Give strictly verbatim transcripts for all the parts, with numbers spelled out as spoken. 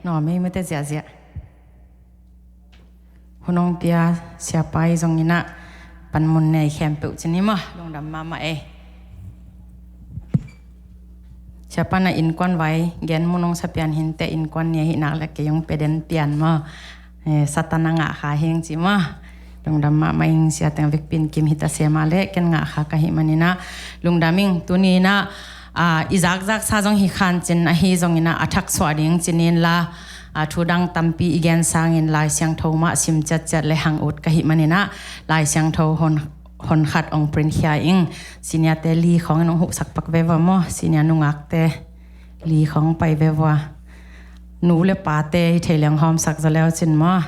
Nawm ei mate ziahziah. Hun hong pia siapa i zong inah panmun nei khempeuh ci ni maw, lungdam mahmah ei. Siapa na innkuan vai gen mun hong sa pian hinte, innkuan ni ahih nak le kei hong pia den pian maw. Eh, Satan a ngah kha hing ci maw. Lungdam mahmah ing, sia teng vekpi in kim hita se mah le ken ngah kha ka hih man inah lungdam ing. Tuni inah, ah, i zakzak sa zong hi khan cin, ahi zong inah a thak suah ding ci ni inla, ah, thu dang tampi i gen sangin Lai Siangtho mah sim ciatciat le hang ut ka hih man inah Lai Siangtho hon, hon khat hong print khia ing. Senior te li khawng in hong hupsak pak ve vua maw, senior nungak te li khawng pai ve vua. Nu le pa te hi thei leng hawmsak zaw leu cin maw.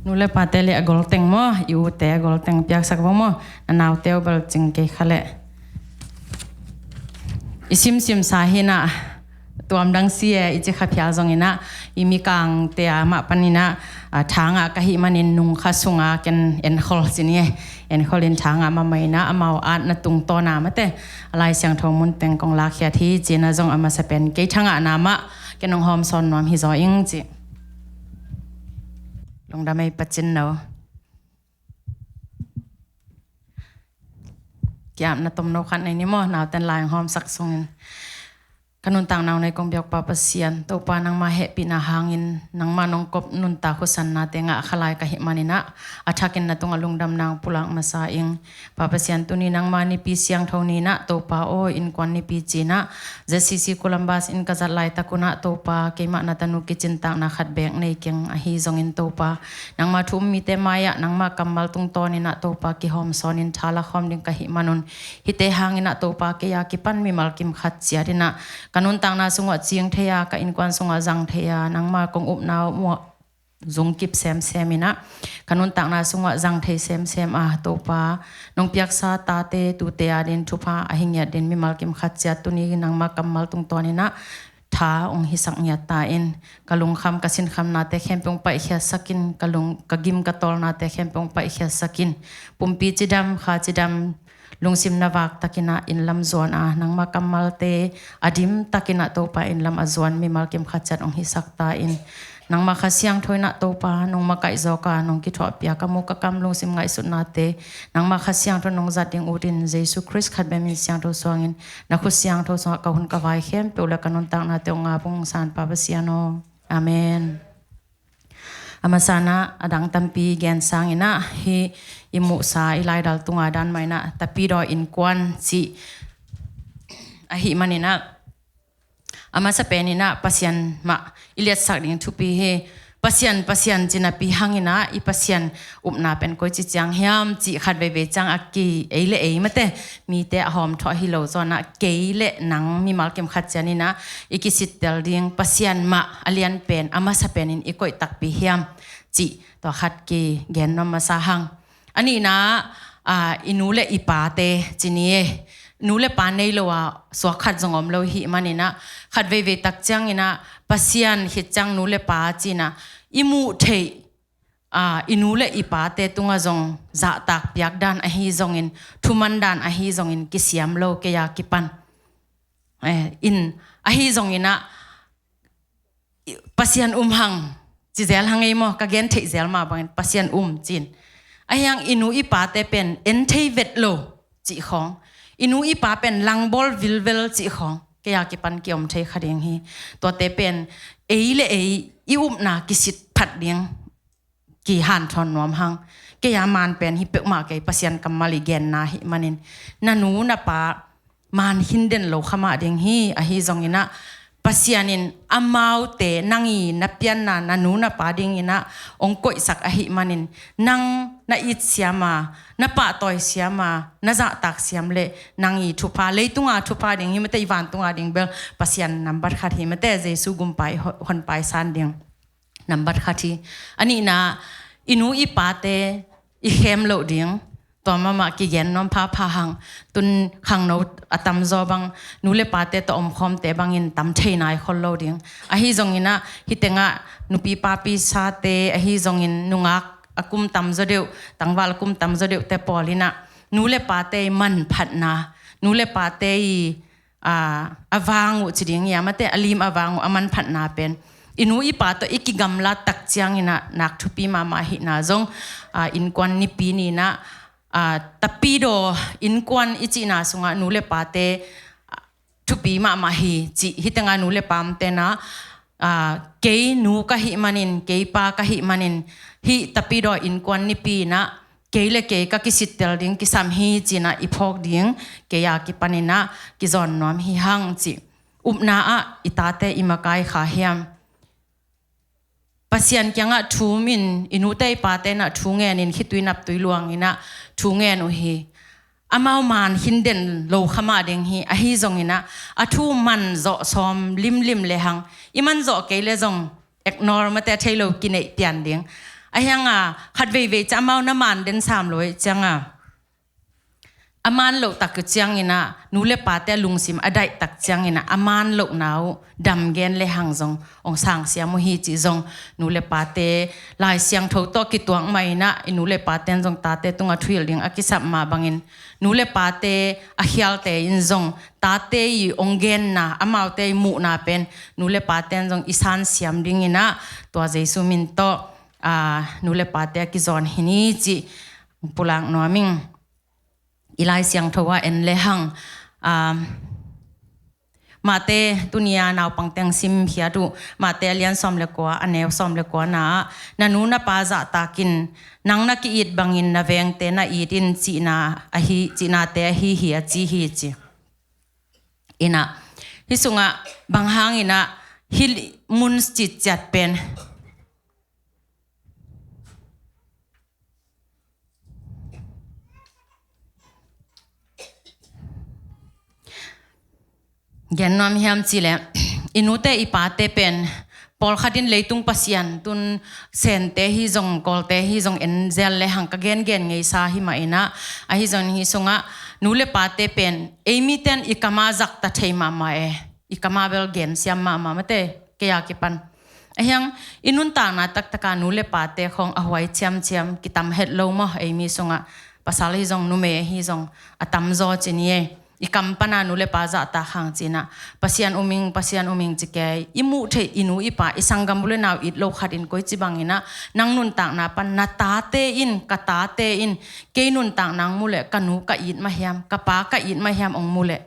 Nu le pa te le a gol teng maw, i u te a gol teng piaksak vua maw, na nau te uh bel cing kei kha le. I simsim sa hi inah tuam dang si e i ci kha phial zong inah, i mikang te a mah pan inah, ah, tha ngah ka hih manin nung kha sunga ken enkhol ci ni e. Enkhol in tha ngah mahmah inah amau atna tungtawn a mate a Lai Siangtho mun teng kong lakkhiat hi ci inah zong a masa pen kei tha ngahna mah ken hong hawm sawn nuam hi zaw ing ci. Lungdam ei Pa Cin No. Ki-apna tomno khat nei ni maw, nauten lai hong hawmsak sungin. Ka nuntakna uh nei kong biak Pa Pasian, Topa nangma hehpihna hangin nangma nong kop nuntak husannate ngah kha lai ka hih man inah a thakin na tungah lungdamna hong pulak masa ing. Pa Pasian, tuni nangma Nipi Siangtho ni inah Topa aw, innkuan nipi ci inah Z C C Columbus in ka zat laitak un ah Topa, keimah na tanu kicintakna khat beek nei keng, ahi zongin Topa, nangma thu um mite mai-ah nangma kammal tungtawn inah Topa kihawm sawnin tha la khawm ding ka hih man un, hihte hang inah Topa kei a kipan mimal kim khat ciat inah ka nuntakna sungah cing thei a, ka innkuan sungah zang thei a, nangma kong upna uh muah zungkip semsem inah ka nuntakna sungah zang thei semsem a, Topa, nong piaksa tate tute adingin thupha ahi ngiat dingin mimal kim khat ciat tuni nangma kammal tungtawn inah tha hong hisak ngiat ta in. Ka lungkham ka sinkhamnate khempeuh hong paihkhiatsak in, ka lung, ka gim ka tawlnate khempeuh hong paihkhiatsak in. Pumpi cidam, kha cidam, lungsim na vak takin ah inn lam zuan a, nangma kammalte a dim takin ah Topa inn lam a zuan mimal kim khat ciat hong hisak ta in. Nangma Kha Siangtho in ah Topa nong makaih zawk a, nong kithuahpih a, ka mu ka kam lungsim ngaihsutnate nangma Kha Siangtho nong zat ding ut in, Jesu Khrist khat bek min siangtho suangin na khut siangtho sungah ka hun ka vai khempeuh le ka nuntaknate hong ngap ung, San Pa Pasian aw. Amen. A masa in ah a dang tampi gen sangin ah hih i muhsa i laidal tunga dan mah in ah Tapidaw Innkuan cih ahih man in ah, a masa pen in ah Pasian mah i liatsak ding thupi hi. Pasian, Pasian ci napi hang in ah i Pasian upna pen koici ciang hiam cih khat veivei ciang a ki ei le ei mate mite a hawmthawh hi lo zaw in ah kei le nang mimal kim khat ciat in ah i kisittel ding Pasian mah a lian pen, a masa pen in i koih takpi hiam cih tua khat kigen nuam masa hang. A nihna, ah, i nu le i pate ci ni e. Nu le pa nei lo a suak khat zong om lo i hih man in ah khat veivei tak ciang in ah Pasian khit ciang nu le pa ci in ah i muh theih, ah, i nu le i pate tungah zong zahtak piak dan ahi zongin, thuman dan ahi zongin kisiam lo kei a kipan. Eh, in ahi zongin ah, Pasian um hang ci zel hang ei maw, ka gen theih zel mah bangin Pasian um ci in. Ahi hang i nu i pate pen en thei vet lo cih khawng, i nu i pa pen langbawl vilvel cih khawng kei a kipan kiom thei kha ding hi. Tuate pen ei le ei i upna kisit phat ding kihanthawn nuam hang. Kei a man pen hi peuhmah kei, Pasian kammal i genna ahih manin. Na nu na pa man khin den lo kha mah ding hi, ahi zongin ah Pasian in amaute nang i na pianna na nu na pa dingin ah hong koihsak ahih manin nang na itsiam a, na pahtawi siam a, na zahtak siam le nang i thupha, leitunga thupha ding hi mate, i vantunga ding bel Pasian nambat khat hi mate, Jesu gumpa i ho-, honpa i san ding nambat khat hi. A nihna, i nu i pate i khem loh ding. tawm mahmah kigen nuam phapha hang. Tun khangno a tamzaw bang nu le pate tawh omkhawmte bangin tam thei nai khol lo ding. Ahi zongin ah hih tengah nupi papi sate, ahi zongin nungak a kum tamzaw deuh, tangval a kum tamzaw deuhte pawl in ah nu le pate i manphatna, nu le pate i, aa, a vang uh ci ding hiam, a te a lim a vang uh a manphatna pen i nu i pa tawh i kigamlat tak ciangin ah nak thupi mahmah ahihna zong, aa, innkuan nipi ni-in ah, aa, tapidaw innkuan i cihna sungah nu le pate, aa, thupi mahmah hi cih. Hih tengah nu le pate in ah, aa, kei nu ka hih manin, kei pa ka hih manin, hih tapidaw innkuan nipi in ah kei le kei ka kisittel ding kisam hi ci-in ah i phawk ding, kei a kipanin ah kizawn nuam hi hang cih. Upna ah i tate i makai kha hiam? Pasian kiangah thu um in, i nute i pate in ah thu ngen in, khitui naptui luangin ah thu ngen uh hi. Amau man khin den lo kha mah ding hi, ahi zongin ah a thu man zawh sawm limlim le hang, i man zawh kei le zong ignore mate a thei lo kineih pian ding. Ahi hang a khat veivei ciang amau na man den sam lo ahih ciang a, a man loh tak uh ciangin ah nu le pate a lungsim a daih tak ciangin ah a man lohna uh damgen le hang zong hong sangsiam uh hi cih zong nu le pate Lai Siangtho tawh kituak mah in ah i nu le pate in zong tate tungah thuhilh ding a kisap mah bangin nu le pate a khialte in zong tate i hong genna, amaute i muhna pen nu le pate in zong i sansiam dingin ah tua Jesu min tawh, aa, nu le pate a kizawn hi ni cih pulak nuam ing. I Lai Siangtho ah en le hang, aa, Mate, tuni a naupang teng simkhiat uh, Mate a lian sawm le kua, a neu sawm le kua na ah, na nu na pa zahtak in, nang na ki-it bangin na vengte na it in cihna ahi, cihnate ahi hi a ci hi ci. In ah, hih sungah bang hangin ah hih mun citciat pen gen nuam hiam cih leh, i nute i pate pen pawlkhat in leitung pasian, tun Sente hi zong, Kawlte hi zong en zel le hang ka gengen ngeisa hi mah in ah, ahi zong hih sungah nu le pate pen ei mite in i kam ah zakta thei mahmah e, i kam ah bel gensiam mahmah mate, kei a kipan. Ahi hang i nuntakna taktak ah nu le pate khawng a huai ciamciam kitam het lo maw, ei mi sungah? Pasal hi zong, numei hi zong, a tamzaw ci ni e. I kam pan a nu le pa zahtak hang ci-in ah, Pasian um ing, Pasian um ing ci kei. I muh theih i nu i pa, i sanggam u le nau it lo khat in koici bangin ah nang nuntakna pan na tate in, ka tate in kei nuntakna hong muh leh ka nu ka it mah hiam, ka pa ka it mah hiam hong muh leh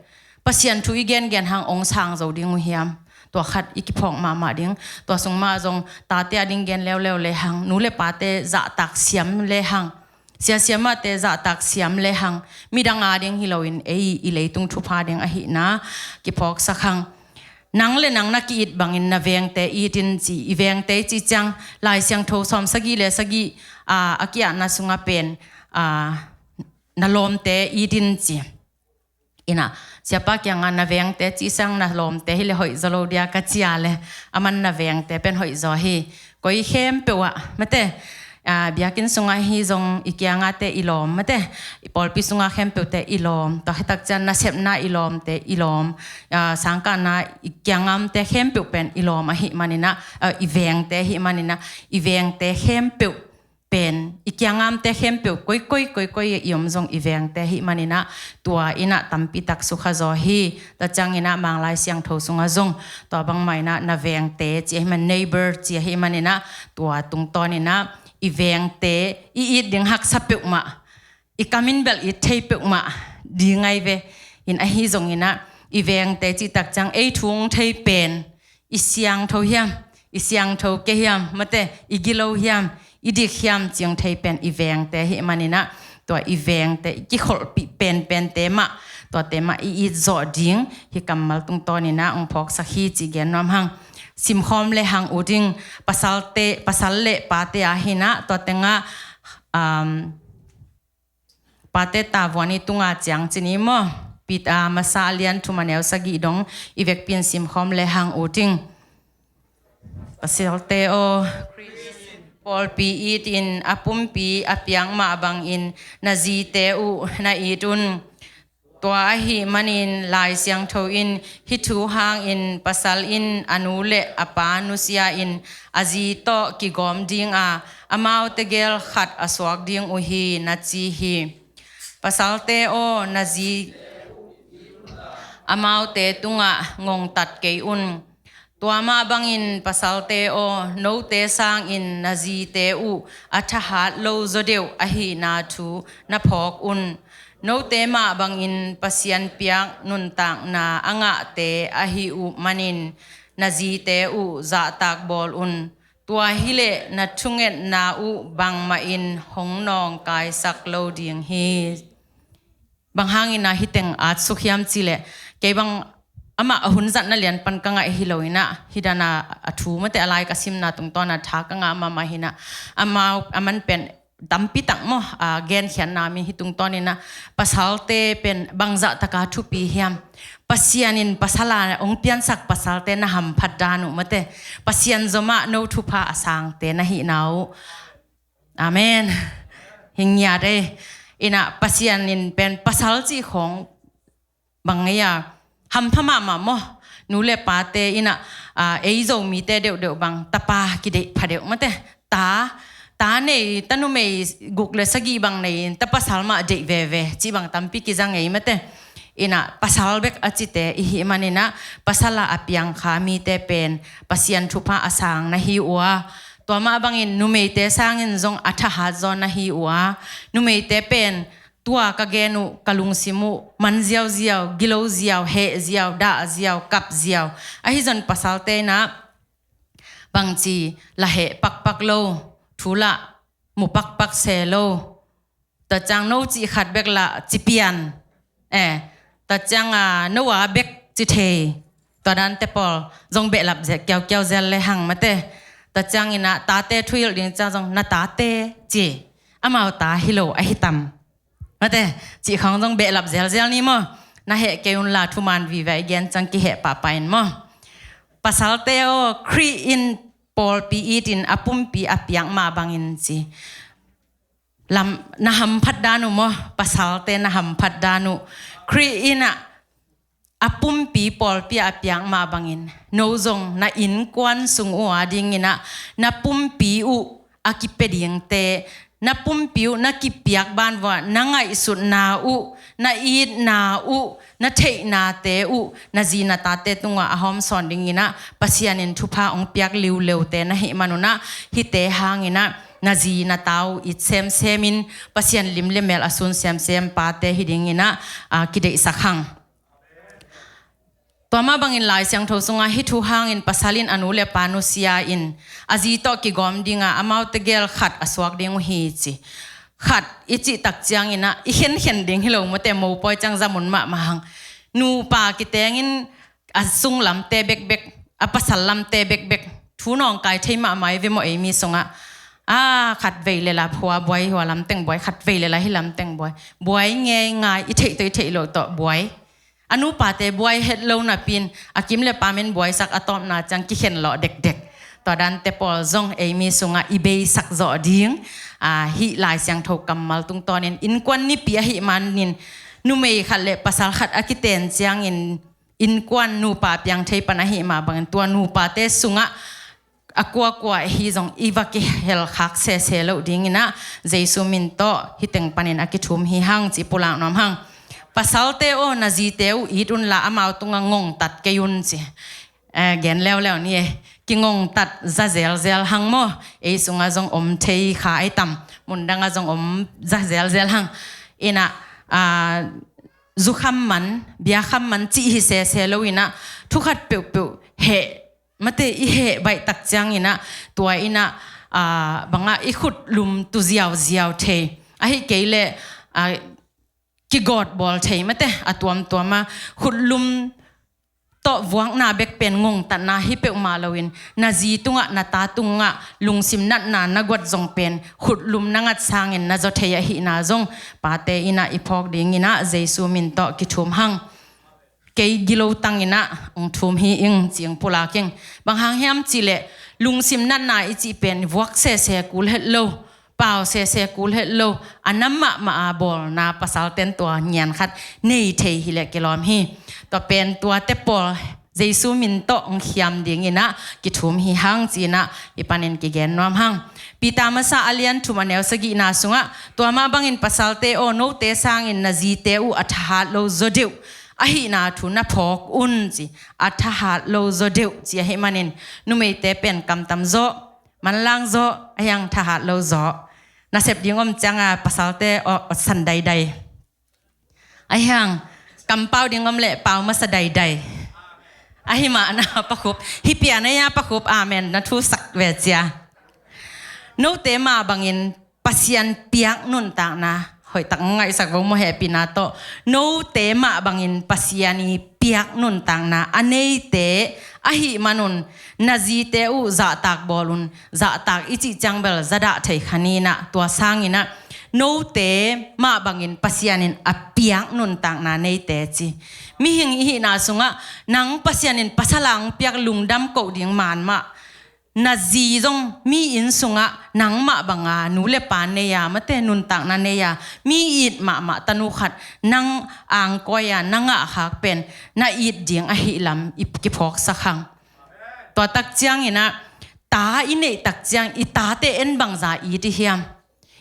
Pasian thu i gengen hang hong sang zo ding uh hiam? Tua khat i kiphawk mahmah ding. Tua sung mah zong tate a ding gen leuleu le hang, nu le pate zahtak siam le hang, sia siamahte zahtak siam le hang, midang a ding hi loin ei i leitung thupha ding ahihna kiphawksak hang. Nang le nang na ki-it bangin na vengte it in ci. I vengte i cih ciang Lai Siangtho sawm sagih le sagih, aa, a ki-atna sungah pen, aa, na lawmte it in ci. In ah, siapa kiangah na vengte cih sang na lawmte hi leh hoih zaw lo dia ka ci a leh, aman na vengte pen hoih zaw hi. Koi khempeuh ah mate, aa, biakinn sungah hi zong i kiangahte i lawm mate, i pawlpi sungah khempeuhte i lawm, tua khit tak ciang nasepna i lawmte i lawm, aa, sangkahna i kiangamte khempeuh pen i lawm ahih manin ah, aa, i vengte ahih manin ah, i vengte khempeuh pen, i kiangamte khempeuh, koikoi, koikoi i om zong i vengte ahih manin ah, tua in ah tampi tak sukha zaw hi. Tua ciangin ah Manglai Siangtho sungah zong tua bangmah in ah na vengte ci ahih man, neighbor ci ahih manin ah, tua tungtawnin ah i vengte i it ding haksa peuhmah, i kam in bel it thei peuhmah ding ahi ve. In ahi zongin ah i vengte cih tak ciang ei thu hong thei pen, i siangtho hiam, i siangtho kei hiam mate, i gilo hiam, i dik hiam ci hong thei pen i vengte ahih manin ah, tua i vengte, i kikholhpih penpente mah, tuate mah i it zawh ding hih kammal tungtawnin ah hong phawksak hi cih gen nuam hang. Simkhawm le hang uh ding. Pasalte, pasal le pate a hi-in ah, tua tengah, um, Pate tavuan i tunga ciang ci ni maw? Peter, aa, Masa a lian thum a neu sagih dong i vekpi in simkhawm le hang uh ding. Pasalte aw, pawlpi itin a pumpi a piak mah bangin na zite uh na it un. Tua ahih manin Lai Siangtho in hih thu hangin pasal in a nu le a pa nusia-in a zi tawh kigawm dinga, amaute gel khat a suak ding uh hi, na ci hi. Pasalte aw, na zi amaute tungah ngongtat kei un. Tua mah bangin pasalte aw, note sangin na zite uh a thahat lo zaw deuh ahihna thu na phawk un. Note mah bangin Pasian piak nuntakna a ngahte ahi uh manin na zite uh zahtak bawl un. Tua hileh na thungetna uh bangmahin hong nawngkaisak lo ding hi. Bang hangin ah hih teng at suk hiam cih leh, kei bang amah a hun zatna lian pan ka ngaih hi lo in ah, hih dan a thu mate a lai ka simna tungtawn a tha ka ngah mahmah hi in ah, amau, aman pen tampi tak maw, a, genkhiatna mi hih tungtawn in ah, pasalte pen bangzah taka thupi hiam? Pasian in pasal a hong piansak pasalte na hamphat dan uh mate, Pasian zomah no thupha a sangte na hihna uh. Amen. Hi ngiat ei. In ah Pasian in pen pasal cih khawng bang ei a, hampha mahmah maw? Nu le pate in ah, a, ei Zomite deuhdeuh bang tapa kideih pha deuh mate. Ta, ta nei, ta numei guk le sagih bang nei in ta pasal mah deih veve cih bang tampi kizang ei mate. In ah pasal bek a cite i hih manin ah, pasal a a piang kha mite pen Pasian thupha a sang na hi uh a, tua mah bangin numeite sangin zong a thahat zaw na hi uh a, numeite pen tua ka gen uh, ka lungsim uh man ziauziau, gilo ziau, heh ziau, dah ziau, kap ziau. Ahi zong pasalte in ah bangci la heh pakpak lo, thu lah mu pakpak se lo. Tua ciang no cih khat bek lah ci pian. Eh, tua ciang a no a bek ci thei. Tua dante pawl zong behlap zel, kiaukiau zel le hang mate. Tua ciang in ah tate thuhilh ding ciang zong na tate ci. Amau ta hi lo ahi tam. Mate, cih khawng zong behlap zelzel ni maw? Na heh kei un la, thuman vive i gen ciang kiheh pahpah in maw? Pasalte aw, Khrih in pawlpi itin a pumpi a piak mah bangin ci. Lam, na hamphat dan uh maw? Pasalte na hamphat dan uh. Khrih in ah a pumpi pawlpi a piak mah bangin, no zong na innkuan sung uh a dingin ah na pumpi uh a kipia dingte, na pumpi uh na kipiak banvua na ngaihsutna uh, na itna uh, na theihnate uh na zi na tate tungah a hawmsawn dingin ah Pasian in thupha hong piak liuleute na hih man un ah, hihte hangin ah na zi na ta uh it semsem in, Pasian lim le mel a sun semsem pate hi dingin ah, a, kideihsak hang. Tua mah bangin Lai Siangtho sungah hih thu hangin pasal in a nu le pa nusia in a zi tawh kigawm dinga, amaute gel khat a suak ding uh hi ci. Khat i cih tak ciangin ah i khenkhen ding hi lo mate, mopawi ciang zamun mahmah hang. Nupa kitengin a sung lamte bekbek, a pasal lamte bekbek thu nawngkai thei mahmah i ve maw, ei mi sungah. A, khat vei le la hua buai, hua lamteng buai, khat vei le la hih lamteng buai. Buai ngeingai, i theih tawh i theih loh tawh buai. A nupate buai het lo napi-in a kim le pam in buaisak a tawpna ciang kikhen lawh dekdek. Tua dante pawl zong ei mi sungah i beisak zawh ding. A, hih Lai Siangtho kammal tungtawnin innkuan nipi ahih manin numei khat le pasal khat a kiten ciangin innkuan nupa piang thei pan ahih mah bangin tua nupate sungah a kuakua hi zong i va kihelkhak sese loh dingin ah Jesu min tawh hih teng panin a kithum hi hang ci pulak nuam hang. Pasalte aw, na zite uh it unla amau tungah ngongtat kei un ci. Eh, gen leuleu ni e. Kingongtat za zelzel hang maw? Ei sungah zong om thei kha ai tam. Mundangah zong om za zelzel hang. In ah, ah, zukham man, biakham man cih hi sese lo in ah, thukhat peuhpeuh heh, mate i heh baih tak ciangin ah, tua in ah, ah, bangah i khutlum tu ziauziau thei. Ahi kei leh, ah, kigawt bawl thei mate, a tuamtuam a khutlum tawh vuakna bek pen ngongtatna hi peuhmah loin, na zi tungah, na ta tungah lungsim natna na guat zong pen khutlum na ngat sangin na zaw thei ahihna zong pate in ah i phawk dingin ah Jesu min tawh kithum hang. Kei gilo tangin ah hong thum hi ing ci-in pulak ing. Bang hang hiam cih leh Lungsim natna i cih pen vuak sese kul het lo, pau sese kul het lo, a nam mahmah a bawlna pasalten tua ngian khat nei thei hileh kilawm hi. Tua pen tuate pawl Jesu min tawh hong khiam dinginah kithum hi hang cinah i panin kigen nuam hang. Peter masa a lian thum a neu sagihna sungah, tua mah bangin pasalte aw, note sangin na zite uh a thahat lo zaw deuh ahihna thu na phawk un ci. A thahat lo zaw deuh ci ahih manin numeite pen kamtam zaw, manlang zaw, ahiang thahat lo zaw. Nasep ding om cianga pasalte aw, san daidai. Ahiang kampau ding om leh pau masa daidai. Ahi mahna pakhup, hih pian ahi a pakhup, amen na thusak ve cia. Note mah bangin Pasian piak nuntakna, hoihtak ngaihsak vo maw, hehpihna tawh. Note mah bangin Pasian i piak nuntakna a neite ahih manun na zite uh zahtak bawl un. Zahtak i cih ciang bel zadah thei kha ninah, tua sanginah note mah bangin Pasian in a piak nuntakna neite ci. Mihing i hihna sungah nang Pasian in pasal a hong piak lungdam koh ding man mah, na zi zong mi inn sungah nangmah banga nu le pa nei a, mate, nuntakna nei a, mi it mahmah tanu khat nang angkawi a na ngahkhak pen na it ding ahih lam i kiphawksak hang. Tua tak cianginah ta i neih tak ciang i tate en bangza it i hiam?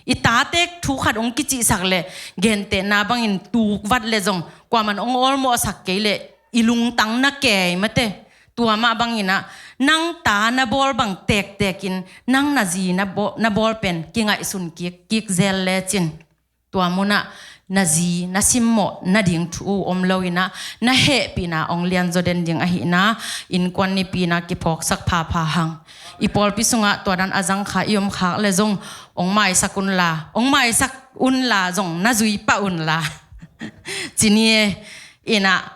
I tate thu khat hong kicihsak leh gentehna bangin tukvat le zong kuaman hong awlmawhsak kei leh i lungtang na kei, mate. Tua mah banginah nang ta na bawl bang tektekin nang na zi na bawl, na bawl pen kingaihsun kik, kik zel lecin tua munah na zi na simmawh nading thu uh om loinah na hehpihna hong lianzaw den ding ahihna innkuan nipina kiphawksak phapha hang. I pawlpi sungah tua dan a zangkha i omkhak le zong hong maisak unla, hong maisak unla zong na zui pah unla. Ci ni e. Inah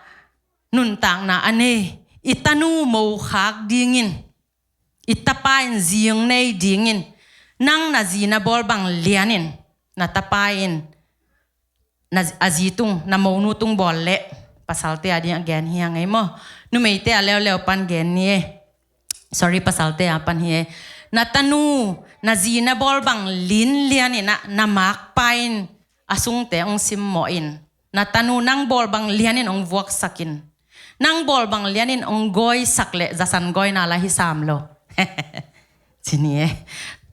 nuntakna a nei i tanu mokhak dingin, i tapa in zi hong nei dingin, nang na zi na bawl bang lianin na tapa in na, a zi tung, na monu tung bawl leh, pasalte a ding a gen hi a ngei maw? Numeite a leuleu pan gen ni e. Sorry, pasalte a pan hi e. Na tanu na zi na bawl bang lin lianinah na makpa in a sungte hong simmawh in. Na tanu nang bawl bang lianin hong vuaksakin, nang bawl bang lianin hong gawisak leh zasan gawina la hi sam lo. Ci ni e.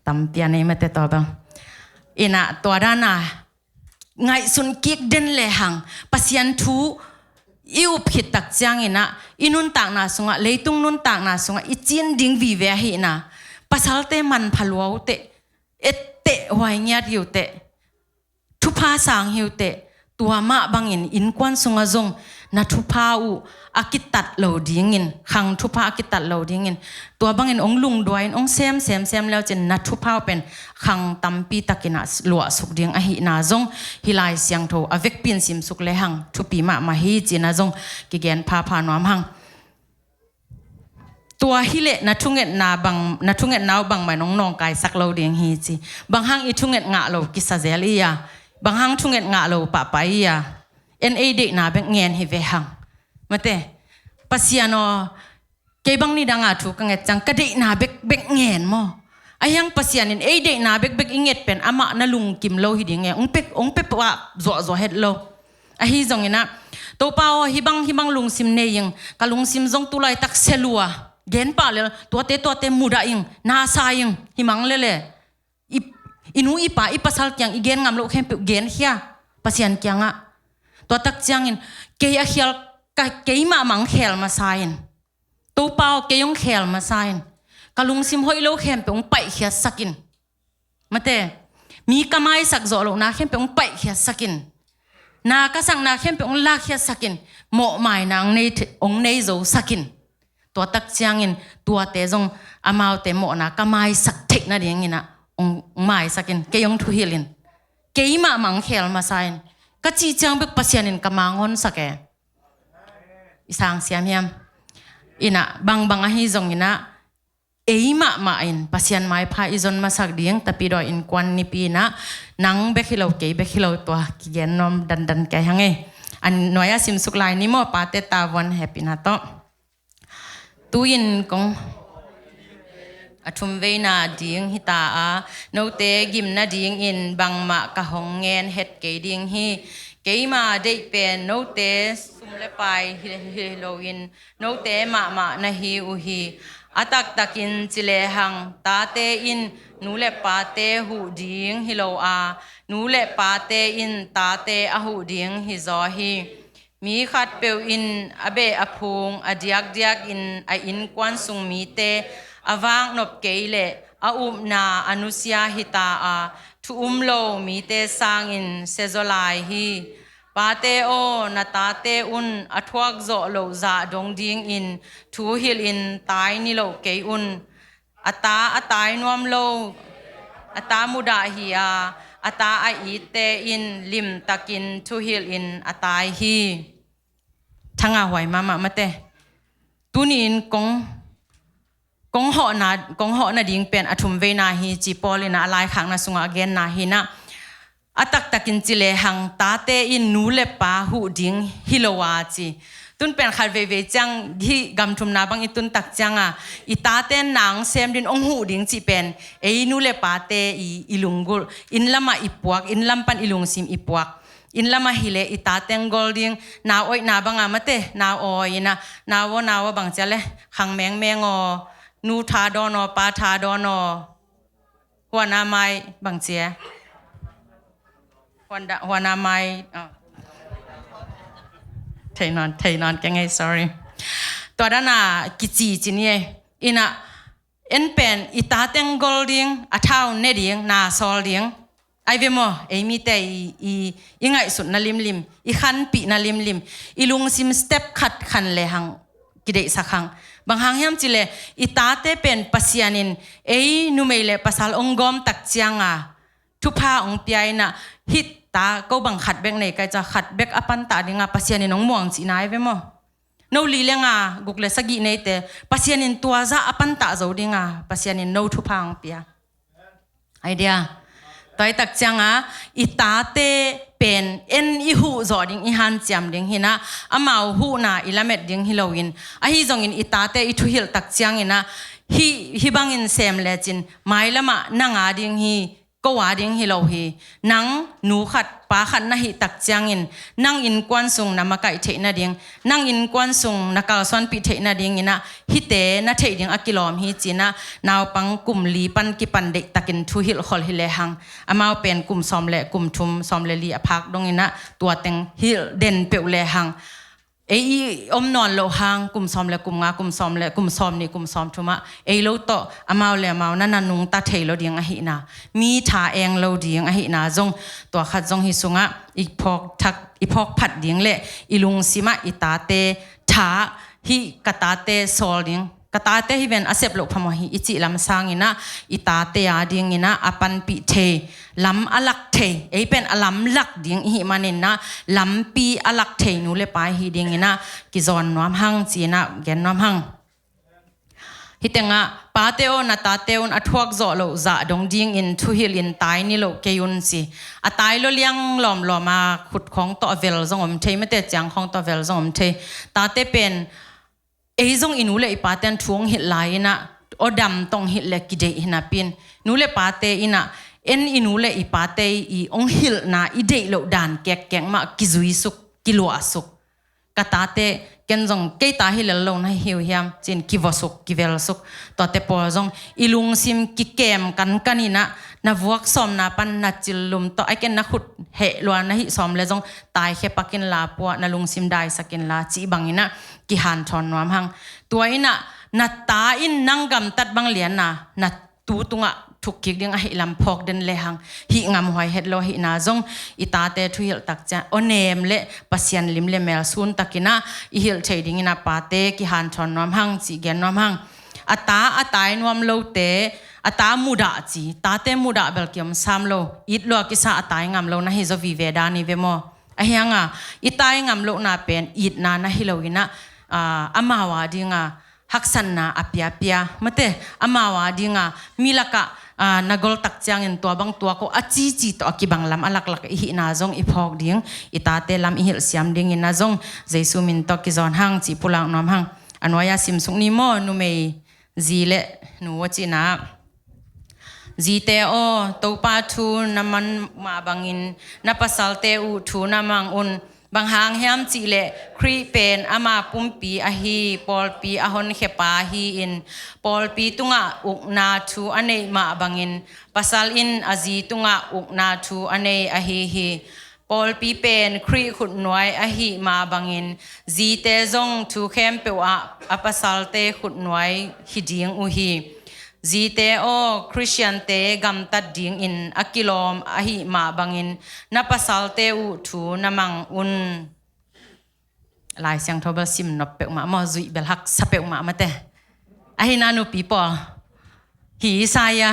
Tampi a nei mate tua bang. Inah tua dana ngaihsun kik den lehang Pasian thu i up khit tak cianginah i nuntakna sungah, leitung nuntakna sungah i cin ding vive ahihna, pasalte manpha lua uh teh, etteh huai ngiat hi uh teh, thupha sang hi uh teh, tua mah bangin innkuan sungah zong na thupha uh a kitat lo dingin, khang thupha a kitat lo dingin, tua bangin hong lungduai in hong sem semsem leucin na thupha uh pen khang tampi takinah luahsuk ding ahihna zong hih Lai Siangtho a vekpi in simsuk lehang thupi mahmah hi cinah zong kigen phapha nuam hang. Tua hileh na thungetna bang, na thungetna uh bangmah in hong nawngkaisak lo ding hi ci. Bang hang i thunget ngah lo kisa zel i a, bang hang thunget ngah lo pahpah i a, en ei deihna bek ngen hi ve hang. Mate, Pasian aw, kei bang nidanga thu ka nget ciang ka deihna bekbek ngen maw? Ahiang Pasian in ei deihna bekbek i nget pen amah na lungkim lo hi ding e, hong pe, hong pe pah zuahzuah het lo. Ahi zonginah, Topa aw, hih bang, hih bang lungsim nei ing, ka lungsim zong tulaitak sia lua, gen pah lel, tuate, tuate mudah ing, nasa ing, hih mang lele. I, i nu, i pa, i pasal kiang i gen ngam loh khempeuh genkhia Pasian kiangah. Tua tak ciangin, kei a khial, ka, kei mahmah hong khel masa in. Topa aw, kei hong khel masa in. Ka lungsim hoih lo khempeuh hong paihkhiatsak in. Mate, mi ka maisak zawh lohna khempeuh hong paihkhiatsak in. Na ka sakna khempeuh hong lakkhiatsak in. Mawhmaina hong nei, hong nei zosak in. Tua tak ciangin, tuate zong amaute mawhna ka maisak theih nadinginah hong, hong maisak in. Kei hong thuhilh in. Kei mahmah hong khel masa in. Ka cih ciang bek Pasian in ka manghonsak e. I sang siam hiam? Inah, bangbang ahi zonginah, ei mahmah in Pasian maipha i zon masak ding, Tapidaw innkuan nipi inah, nang bek hi lo, kei bek hi lo, tua kigen nuam dandan kei hang e. A nuai-ah simsuk lai ni maw, pate tavuan hehpihna tawh. Tu-in kong A thumveina ding hita a, note gim nadingin bangmah ka hong ngen het kei ding hi. Keima deih pen note sum le pai hi, hi loin note mahmah na hi uh hi. A taktakin ci lehang tate in nu le pate huh ding hi lo a, nu le pate in tate a huh ding hi zaw hi. Mi khatpeuh in a beh a phung a diakdiakin a innkuan sung mite a vaknop kei leh a upna a nusia hita a, thu um lo mite sangin siazaw lai hi. Pate aw, na tate un a thuak zawh loh zah dong dingin thu hilhin tai ni loh kei un. A ta a tai nuam lo, a ta mudah hi a, a ta a itte in limtakin thu hilhin a tai hi. Thanga huai mahmah mate. Tuni-in kong, kong hawhna, kong hawhna ding pen a thumveina hi ci Paul in a laikhakna sungah a genna hi na. A taktakin ci lehang tate in nu le pa huh ding hi lo a ci. Tun pen khat veivei ciang hih gam thumna bang i tun tak cianga i tate nang sem din hong huh ding cih pen ei nu le pate i, i lunggulh, inn lamah i puak, inn lam pan i lungsim i puak. Inn lamah hileh i tate hong gol ding, nau oihna banga mate, nau awi ina, nau aw, nau aw bang cia le, khang mengmeng aw, nu tha dawn aw, pa tha dawn aw. Huana mai bang cia. Huana mai, oh. Thei nawn, thei nawn keng ei, sorry. Tua dana kici ci ni ei. Ina, en pen i tate hong gol ding, a thau ne ding, na sawl ding. Ai ve maw, ei mite i, i, i ngaihsutna limlim, i khanpihna limlim, i lungsim step khat khan lehang kideihsak hang. Bang hang hiam cileh, i tate pen Pasian in ei numei le pasal hong gawm tak cianga thupha hong pia ina, hih ta ko bang khat bek nei kai ca, khat bek a pantah dinga Pasian in hong muang cihna ai ve maw. No li le nga, guk le sagih neite Pasian in tua zah a pantah zo dinga Pasian in no thupha hong pia. Ai dia. Tua i tak cianga i tate pen en i huh zawh ding, i hanciam ding hi na, amau huhna i lamet ding hi loin, ahi zongin i tate i thuhilh tak ciangina hih, hih bangin sem lecin mailamah nang a ding hi, ko a ding hi lo hi. Nang nu khat pa khat na hih tak ciangin nang innkuan sung na makaih theih nading, nang innkuan sung na kalsuanpih theih nadingina hihte na theih ding a kilawm hi cina, naupang kum li pan kipan deihtakin thuhilh khol hi lehang, amau pen kum sawm le kum thum, sawm le li a phak dongina tua teng hilh den peuh lehang, ei i om nawn loh hang kum sawm le kum nga, kum sawm le kum sawm nih, kum sawm thumah ei lo tawh amau le amau na na nungta thei lo ding ahihna, mi tha eng lo ding ahihna zong tua khat zong hih sungah i phawk thak, i phawk phat ding le i lungsimah i tate tha, hih ka tate sawl ding, ka tate hi ven a sep loh phamawh hi i cih lam sangina i tate a dingina a panpih thei, lam a lak thei, ei pen a lam lak ding i hih manina lampi a lak thei nu le pa i hi dingina kizawn nuam hang cina gen nuam hang. Hih tengah pate aw, na tate un a thuak zawh loh zah dong dingin thuhilhin tai ni loh kei un ci. A tai lo liang lawmlawma khut khawng tawh a vel zong om thei, mate ciang khawng tawh a vel zong om thei. Tate pen ei zong i nu le i paten thu hong hilh lai-inah aw dam tawh hong hilh le kideih hinapin, nu le pate inah en i nu le i pate i hong hilhna i deih loh dan kekkek mah kizuisuk, kiluahsuk. Ka tate, ken zong kei ta hi lel lo na hi uh hiam, ci-in kivosuk, kivelsuk. Tuate pawl zong i lungsim kikem kankan inah na vuak sawmna pan na cillum tawh, ai ken na khut heh lua na hih sawm le zong taikhia pak inla, pua na lungsim daisak inla cih banginah kihanthawn nuam hang. Tua inah na ta in nang gamtat bang lianna na tu tungah thukkik ding ahih lam phawk den lehang hih ngamhuai het lo ahihna zong i tate thuhilh tak ciang aw nem le Pasian lim le mel suntakinah i hilh thei dinginah pate kihanthawn nuam hang cih gen nuam hang. A ta a tai nuam lote, a ta mudah ci, tate mudah bel kiom sam lo, it lua kisa a tai ngam lo na hi zaw vive dan i ve maw? Ahi hanga i tai ngam lohna pen itna na hi loinah, aa, amau a dinga haksatna a piapia, mate, amau a dinga mi lakah, aa, na gol tak ciangin tua bang tua ko a cici tawh a kibang lam a laklak i hihna zong i phawk ding, i tate lam i hilh siam dinginah zong Jesu min tawh kizawn hang cih pulak nuam hang. A nuai-a simsuk ni maw, numei Zi le nu a cihna. Zite aw, Topa thu na man mah bangin na pasalte uh thu na mang un. Bang hang hiam cihleh Khrih pen ama pumpi ahi pawlpi a honkhiapa hi-in, pawlpi tungah ukna thu a neih mah bangin pasal in a zi tungah ukna thu a nei ahi hi. Pawlpi pen Khrih khutnuai ahih mah bangin zite zong thu khempeuh ah a pasalte khutnuai hi ding uh hi. Zite aw, Khristiante gamtat dingin a kilawm ahih mah bangin na pasalte uh thu na mang un. Lai Siangtho bel sim nop peuhmah maw, zuih bel haksa peuhmah mate. Ahi na nupi pawl, hi sa ia,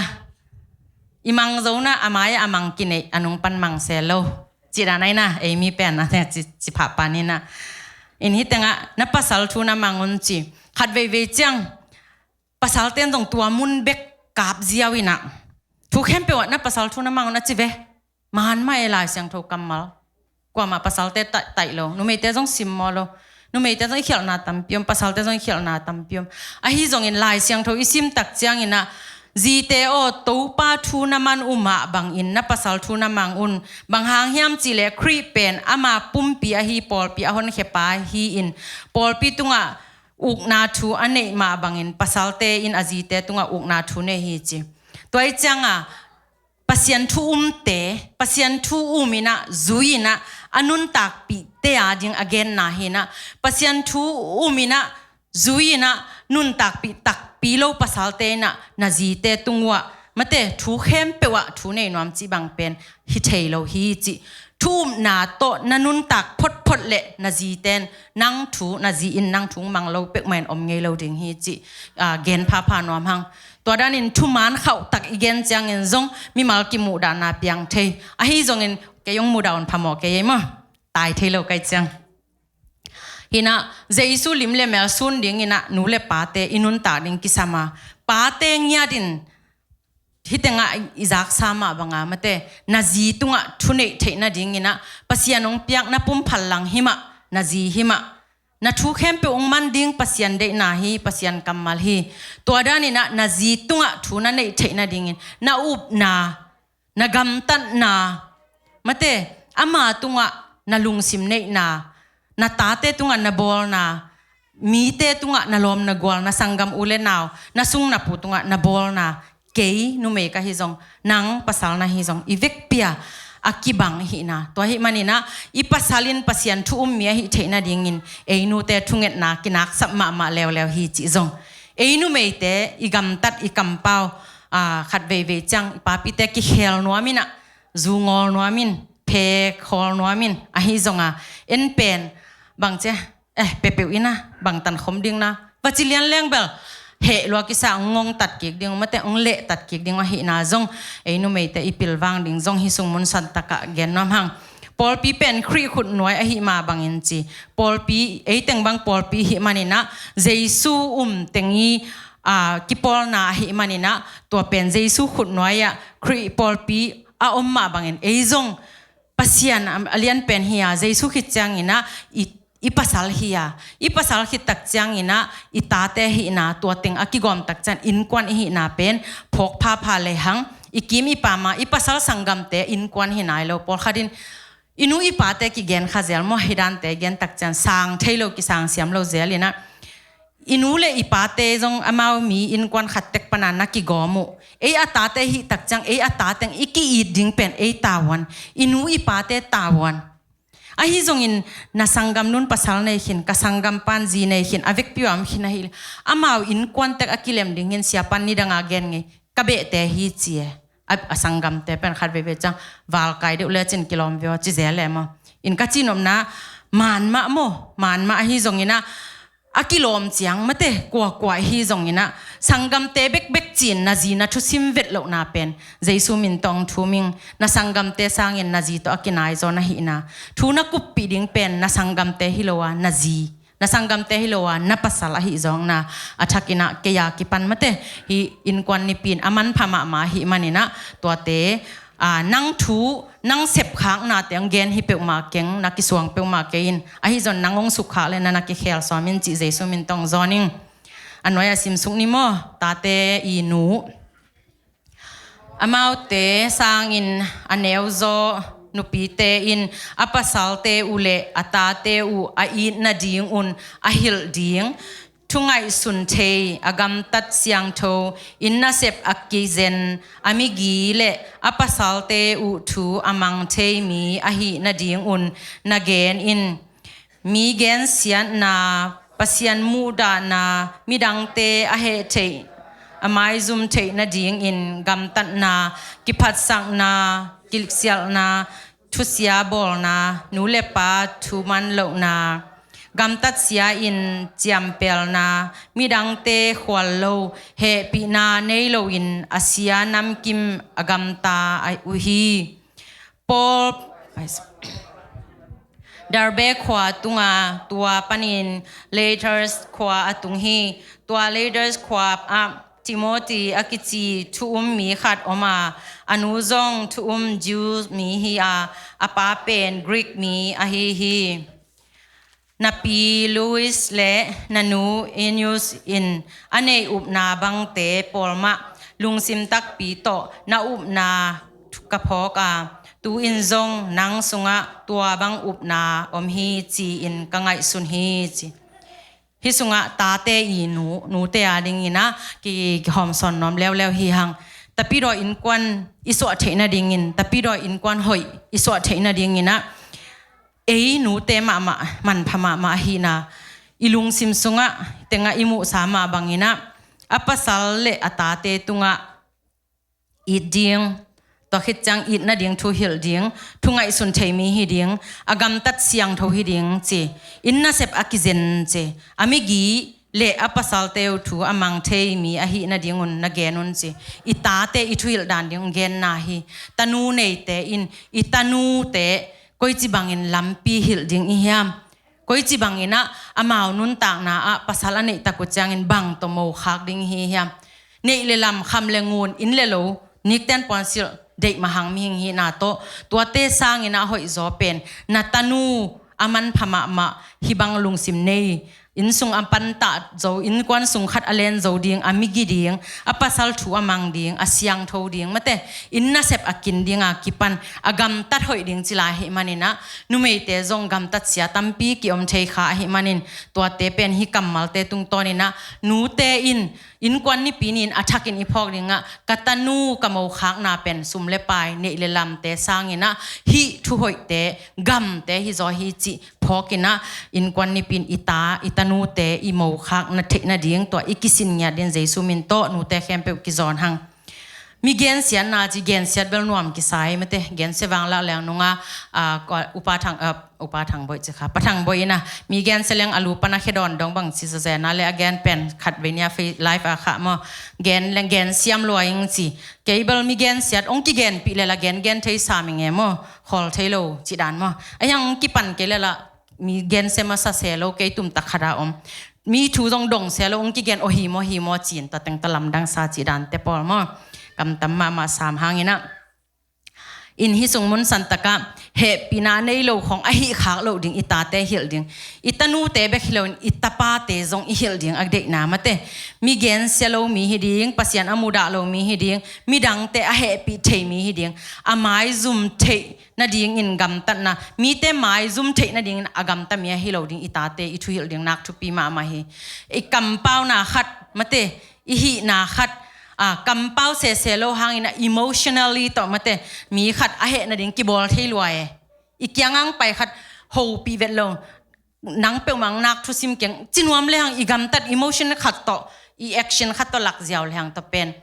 i mang zo na a mai-ah a mang kineih, a nung pan mang se lo. Cih dan ahi na, ei mi pen a ci, ci phah pan hi na. In hi tengah na pasal thu na mang un ci. Khat veivei ciang pasalte in zong tua mun bek kap ziau in ah, thu khempeuh ah na pasal thu na mang un a ci ve. Maan mah e, Lai Siangtho kammal. Kuamah pasalte taih, taih lo. Numeite zong simmawh lo. Numeite zong i khialhna tampi om, pasalte zong i khialhna tampi om. Ahi zongin Lai Siangtho i sim tak ciangin ah, zite aw, Topa thu na man uh mah bangin na pasal thu na mang un. Bang hang hiam cihleh Khrih pen ama pumpi ahi pawlpi a honkhiapa hi-in, pawlpi tungah ukna thu a neih mah bangin pasalte in a zite tungah ukna thu nei hi ci. Tua hi ciangah Pasian thu umte, Pasian thu um in ah, zui in ah, a nuntakpihte a ding a genna hi in ah, Pasian thu um in ah, zui in ah, nuntakpih takpi lo pasalte in ah, na zite tung uh ah, mate, thu khempeuh ah thu nei nuam cih bang pen hi thei lo hi cih. Thu upna tawh na nuntak photphot leh na zite in nang thu, na zi in nang thu mang lo peuhmah in om ngei lo ding hi cih, aa, gen phapha nuam hang. Tua danin thuman khauhtak i gen ciangin zong mimal kimuhdahna piang thei. Ahi zongin kei hong muhdah un phamawh kei ei maw. Tai thei lo kai ciang. Hi in ah Jesu lim le mel sun dingin ah nu le pate i nuntak ding kisam a. Pate ngiat in hi tengah i zaksa mah banga mate, na zi tungah thuneih theih nadingin ah Pasian hong piak na pumphal lang hi mah, na zi hi mah. Na thu khempeuh hong man ding Pasian deihna hi, Pasian kammal hi. Tua danin ah na zi tungah thu na neih theih nadingin na upna, na gamtatna, mate, ama tungah na lungsim neihna, na tate tungah na bawlna, mite tungah na lawm na gual, na sanggam u le nau, na sung na pu tungah na bawlna, kei numei ka hi zong, nang pasal na hi zong, i vekpi-a a kibang hi in ah. Tua ahih manin ah i pasal in Pasian thu um mi ahih theih nadingin ei nute thungetna kinaksap mahmah leuleu hi cih zong, ei numeite i gamtat i kampau, aa, khat veivei ciang i papite kikhel nuam in ah, zu ngawl nuam in, phe khawl nuam in, ahi zong a, en pen bang cia, eh, pepeuh in ah, bang tan khom ding na, va ci lian leng bel heh lua kisa, hong ngongtat kik ding, mate, hong lehtat kik ding ahih na zong, ei numeite i pilvang ding zong hi sung mun santak ah gen nuam hang. Pawlpi pen Khrih khutnuai ahih mah bangin ci. Pawlpi, ei teng bang pawlpi ahih manin ah Jesu um teng i, aa, kipawlna ahih manin ah tua pen Jesu khutnuai ah Khrih pawlpi a om mah bangin ei zong Pasian a, a lian pen hi a, Jesu khit ciangin ah i, i pasal hi a, i pasal khit tak ciangin ah i tate hihna, tua teng a kigawm tak ciang innkuan i hihna pen phawk phapha lehang, i kim i pam a, i pasal sanggamte innkuan hi nai lo. Pawlkhat in i nu i pate kigen kha zel maw, hi dante gen tak ciang sang thei lo, kisang siam lo zel in ah, i nu le i pate zong amau mi innkuan khat tek pana na kigawm uh. Ei a tate hih tak ciang, ei a ta teng i ki-it ding pen ei tavuan, i nu i pate tavuan. Ahi zongin na sanggam nun pasal nei khin, ka sanggam pan zi nei khin, a vekpi-a om khin ahih leh, amau innkuan tek a kilem ding hin siapan nidang a gen ngei, ka behte hi ci e. A, a sanggamte pen khat veivei ciang valkai deuh lecin kilawm ve aw ci zel e maw. In ka cihnopna, maan mah maw, maan mah ahi zongin ah, a kilawm ciang mate, kuakua hi zongin ah, sanggamte bekbek ci-in na zi na thusim vet lohna pen Jesu min tawh hong thum ing. Na sanggamte sangin na zi tawh a kinai zaw na hihna. Thu na kuppih ding pen na sanggamte hi lo a, na zi, na sanggamte hi lo a, na pasal ahi zawkna. A thakin ah kei a kipan mate, hih innkuan nipi in a manpha mahmah ahih manin ah, tuate, aa, nang thu, nang sepkhaknate hong gen hi peuhmah keng, na kisuang peuhmah kei in. Ahi zong nang hong sukkhak le na, na kikhel sawm in cih Jesu min tawh hong zawn ing. A nuai-ah simsuk ni maw, tate i nu. Amaute sangin a neuzaw nupite in a pasalte uh le a tate uh a it nadingun a hilh ding, thu ngaihsun thei, a gamtat siangtho, inn nasep a kizen, a migi le a pasalte uh thu a mang thei mi ahih nadingun na gen in. Mi gensiatna, Pasian muhdahna, midangte a heh theih, a maizum theih nadingin gamtatna, kiphatsakna, kisialhna, thusia bawlna, nu le pa thuman lohna, gamtat sia-in ciampelna, midangte khual lo, hehpihna nei loin a sia namkim a gamta uh hi. Paul Derbe khua tunga, tua panin Leaders khua a tung hi. Tua Leaders khua ah Timothy a kici thu um mi khat om a, a nu zong thu um Jew mi hi a, a pa pen Greek mi ahi hi. Na pi Lois le na nu Eunice in a nei upna bangte pawl mah lungsim takpi tawh na upna ka phawk a, tu-in zong nang sungah tua bang upna om hi ci-in ka ngaihsun hi ci. Hih sungah tate i nu, nute a dinginah ki, kihawmsawn nuam leuleu hi hang. Tapidaw innkuan i suah theih nadingin, tapidaw innkuan hoih i suah theih nadinginah ei nute mahmah, manpha mahmah ahihna i lungsim sungah tengah i muhsa mah banginah a pasal le a tate tungah it ding, tua khit ciang it nading thu hilh ding, thu ngaihsun thei mi hi ding, a gamtat siangtho hi ding ci, inn nasep a kizen ci, a migi le a pasalte uh thu a mang thei mi ahih nadingun na gen un ci. I tate i thuhilh dan ding genna hi. Tanu neite in i tanute koici bangin lampi hilh ding i hiam? Koici banginah amau nuntakna ah pasal a neih tak uh ciangin bang tawh mokhak ding hi hiam? Neih le lam, kham le ngun, inn le lo, nikten puansilh, deih mahang mihing hihna tawh, tuate sanginah hoihzaw pen na tanu a manpha mahmah, hih bang lungsim nei, inn sung a pantah zo, innkuan sung khat a len zo ding, a migi ding, a pasal thu a mang ding, a siangtho ding, mate, inn nasep a kin dinga kipan a gamtat hoih ding cila ahih maninah numeite zong gamtat sia tampi kiom thei kha ahih manin tuate pen hih kammalte tungtawninah nute in innkuan nipi ni-in a thakin i phawk dingah ka tanu ka mokhakna pen sum le pai, neih le lamte sanginah hih thuhoihte, gamte hizaw hi cih phawkinah innkuan nipi-in i ta, i tanute i mokhak na theih nading tua i kisin ngiat din Jesu min tawh nute khempeuh kizawn hang. Mi gensiatna ci, gensiat bel nuam kisai mate, gensia vanglak leng nunga, ah, upa thang, ah, upa thang boih ci kha, pa thang boih ina, mi gensia leng a lu pana khe dawn dong bang ci zazena le a gen pen khat vei nia fei live a kha maw, gen leng gensiam luaing ci. Kei bel mi gensiat ong kigenpih lela gen gen thei sa mi nge maw, khawl thei lo ci dan maw. A hiang kipan kei lela mi gensia masa se lo, kei tumtak khata om. Mi thu zong dong se lo, ong kigen aw hi maw hi maw ci-in tua teng tua lamdang sa ci dante pawl maw. Kamtam mahmah sam hanginah. In hih sung mun santakah hehpihna nei lo khong ahi khak loh ding, i tate hilh ding. I tanute bek hi loin i tapate zong i hilh ding a deihna mate. Mi gensia lo mi hi ding, Pasian a mudah lo mi hi ding, midangte a hehpih thei mi hi ding. A maizum theih nadingin gamtatna, mite maizum theih nadingin a gamta mi ahi lo ding, i tate i thuhilh ding nak thupi mahmah hi. I kampauna khat mate, i hihna khat, a, kampau sese lo hangin a emotionally tawh mate, mi khat a heh nading kibawl thei lua e. I kiangah pai khat hopih vet lo, nang peuhmah nak thusim keng ci nuam le hang, i gamtat emotion khat tawh, i action khat tawh lak ziau le hang tawh pen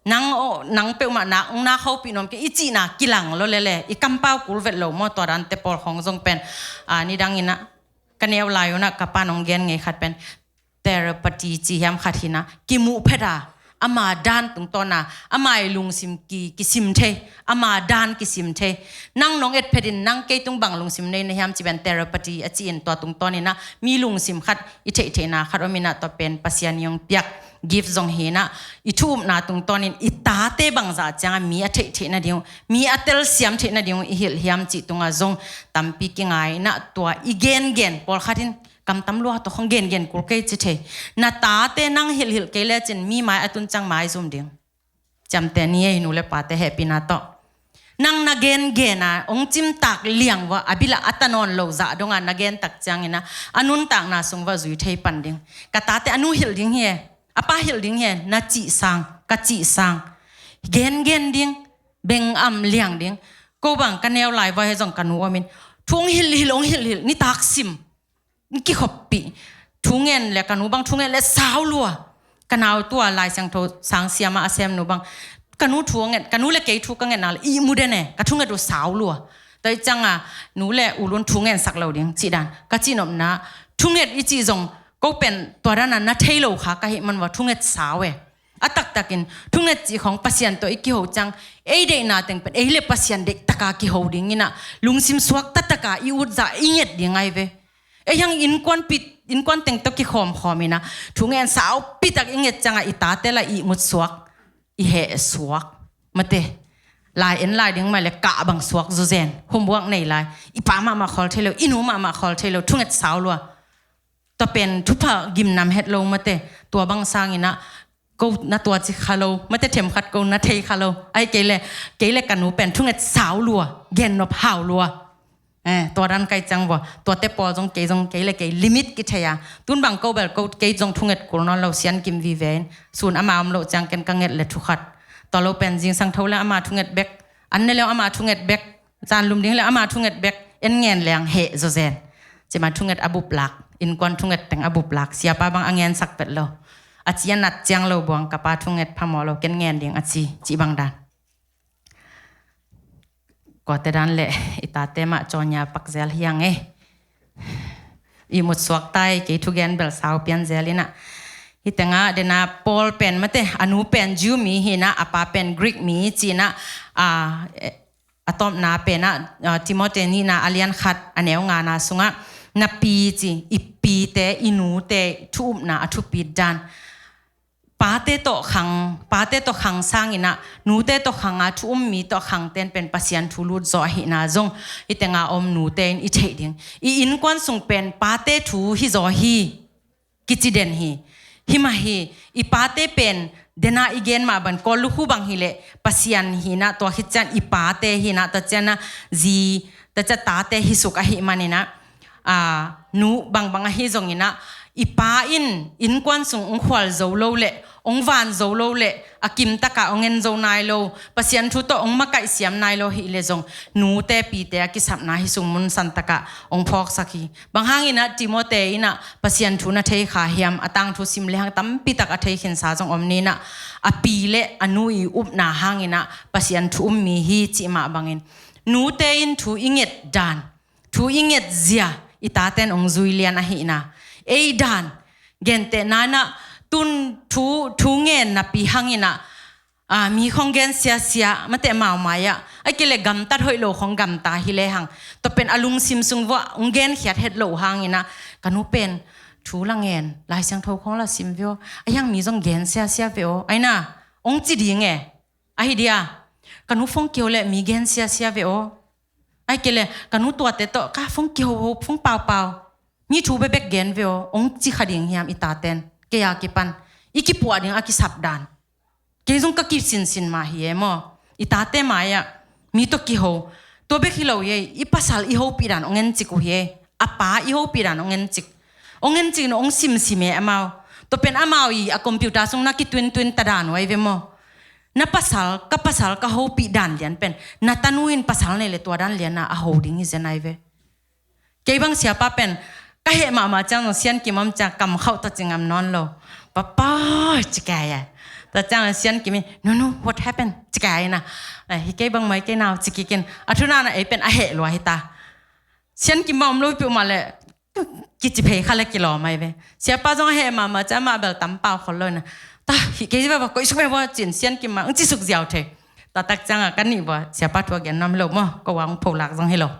nang, aw, nang peuhmah nak, nak hopih nuam kei i cihna kilang lo lele, i kampau kul vet lo maw. Tua dante pawl khong zong pen, a, nidang inah ka neu lai unah ka pan ong gen ngei khat pen therapy ci hiam khat hinah kimuh pheta, ama dan tungtawna ama i lungsim ki, kisim thei, ama dan kisim thei. Nang nong et phetin nang kei tung bang lungsim nei na hiam ci pen therapy a ci-in tua tungtawninah mi lungsim khat i theihtheihna khat om inah tua pen Pasian i ong piak gift zong hinah, i thu upna tungtawnin i tate bangzah cianga mi a theih theih nading uh, mi a telsiam theih nading uh i hilh hiam cih tungah zong tampi kingai inah tua i gengen pawlkhatin Kamtam lua tawh khong gengen kul kei ci thei. Na tate nang hilhhilh kei lecin mi mai a tun ciang maizum ding. Ciamteh ni ei, nu le pate hehpihna tawh. Nang na gengen a hong cimtak liang vua a bilah a ta nawn lo zah donga na gen tak ciangin a, a nuntakna sung vua zui thei pan ding. Ka tate a nu hilh ding hi e, a pa hilh ding hi e, na cih sang, ka cih sang. Gengen ding, beng am liang ding. Ko bang ka neu lai vua he zong ka nu omin, thu hong hilhhilh, hong hilhhilh, nitak sim kikhoppih. Thu ngen le ka nu bang thu ngen le sau lua. Ka nau tua Lai Siangtho sang siama a sem nu bang, ka nu thu a nget, ka nu le kei thu ka ngetna le ihmu den e, ka thunget uh sau lua. Tua hi cianga nu le u lun thu ngensak lo ding cih dan. Ka cihnopna, thunget i cih zong ko pen tua dana na thei lo kha ka hih man vua thunget sau e. A taktakin thunget cih khong Pasian tawh i kiho ciang, ei deihna teng pen ei le Pasian deihtaka kiho dingin a, lungsim suak tataka i utzah i nget ding ai ve. Ei hang innkuan pit, innkuan teng tawh kikhawmkhawm in a, thungen saupitak i nget cianga i tate la ihmut suak, i heh suak. Mate, lai en lai ding mah le kah bang suak zuzen, homework nei lai. I pa mahmah khawl thei lo, i nu mahmah khawl thei lo, thunget sau lua. Tua pen thupha gimnam het lo mate, tua bang sangin a, ko na tua ci kha lo, mate themkhat ko na thei kha lo. Ai kei le, kei le ka nu pen thunget sau lua, gennop hau lua. Eh, tua dan kai ciang vua, tuate pawl zong kei zong kei le kei limit kithei a. Tun bang ko bel ko kei zong thunget kul nawn lo, Sian Kim vive in. Sun ama om lo ciang ken ka nget le thukhat. Tua lo pen zingsang tho le ama thunget bek. An ne le ama thunget bek. Zan lum ding le ama thunget bek. En ngen leng heh zozen. Cima thunget a bup lak. Innkuan thunget teng a bup lak. Siapa bang a ngensak pet lo. A ci a nat ciang lo buang ka pa thunget phamawh lo. Ken ngen ding a ci. Ci bang dan. Kuate dan le i tate mah cawnya pak zel hiang e. I mut suak tai, kei thugen bel sau pian zel ina. Hi tenga dena Paul pen mate, a nu pen Jew mi hina, a pa pen Greek mi cina, a, a tawpna pena, a, Timothy nina a lian khat a neu ngana sunga, na pi ci, i pite, i nute thu upna a thupit dan. Pate tawh khang, pate tawh khang sangin a, nute tawh khang a, thu um mi tawh khang ten pen Pasian thu lut zawh ahihna zong, i tenga om nute in i theih ding. I innkuan sung pen pate thu hi zaw hi, kici den hi. Hi mah hi, i pate pen, dena i gen mah ban, Kawl lukhu bang hi leh, Pasian hi na, tua khit cian i pate hi na, tua cian a zi, tua cian tate hi suk ahih manin a, a, nu bangbang ahi zongin a, i pa in innkuan sung ong khual zo lo le, ong van zo lo le, a kimtaka ong en zo nai lo, Pasian thu tawh ong makaih siam nai lo hi le zong, nute pite a kisapna hi sung mun santaka ong phawksak hi. Bang hangin a Timothy in a Pasian thu na thei kha hiam, a tangthu sim le hang tampitak a thei khinsa zong om ni na, a pi le a nu i upna hangin a Pasian thu um mi hi cih mah bangin, nute in thu i nget dan, thu i nget zia, i taten ong zui lian ahihna. Ei dan, gentehna na, tun thu, thu ngen napi hangin a, a, mi khong gen siasia, mate mau mai a, a kile gamtat hoih lo khong gamta hi le hang. Tua pen a lungsim sung vua, ong gen khiat het lo hangin a, ka nu pen, thu la ngen, Lai Siangtho khong la sim veo, a hiang mi zong gen siasia veo, aina, ong ci ding e, ahi dia, ka nu phone kio le mi gen siasia veo, ai kei le, ka nu tuate tawh, ka phone kiho ho, phone paupau. Mi thu bebek gen veo, ong ci kha ding hiam i taten. Kei a kipan. I kipuah ding a kisap dan. Kei zong ka kisinsin mah hi e maw. I tate mai-ah. Mi tawh kiho. Tua bek hi lo hi e, i pasal i hopih dan ong en cik uh hi e. A pa i hopih dan ong en cik. Ong en cik no ong simsim e amau. Tua pen amau i a computer sung na kituintun ta dan uh ai ve maw. Na pasal, ka pasal, ka hopih dan lian pen. Na tanu in pasal nei le tua dan lian na a ho ding hi zen ai ve. Kei bang siapa pen, ka heh mahmah ciang zong Sian Kim om ciang kam khauh ta ci ngam nawn lo. Papa, ci kai a. Tua ciang Sian Kim in, no, no, what happened? Ci kai na. Hi kei bang mai kei nau, ci kikin. A thu na na ei pen a heh lua hi ta. Sian Kim bang om lo pi mah le, kici phei kha le kilawm ai ve. Siapa zong a heh mahmah ciang mah bel tam pau khol lo na. Ta, hi kei va va koih suk ve vua cin Sian Kim mah, ong ci suk ziau thei. Tua tak ciang a kan nih vua, siapa thu a gen nuam lo maw, ko vang pholak zong hi lo.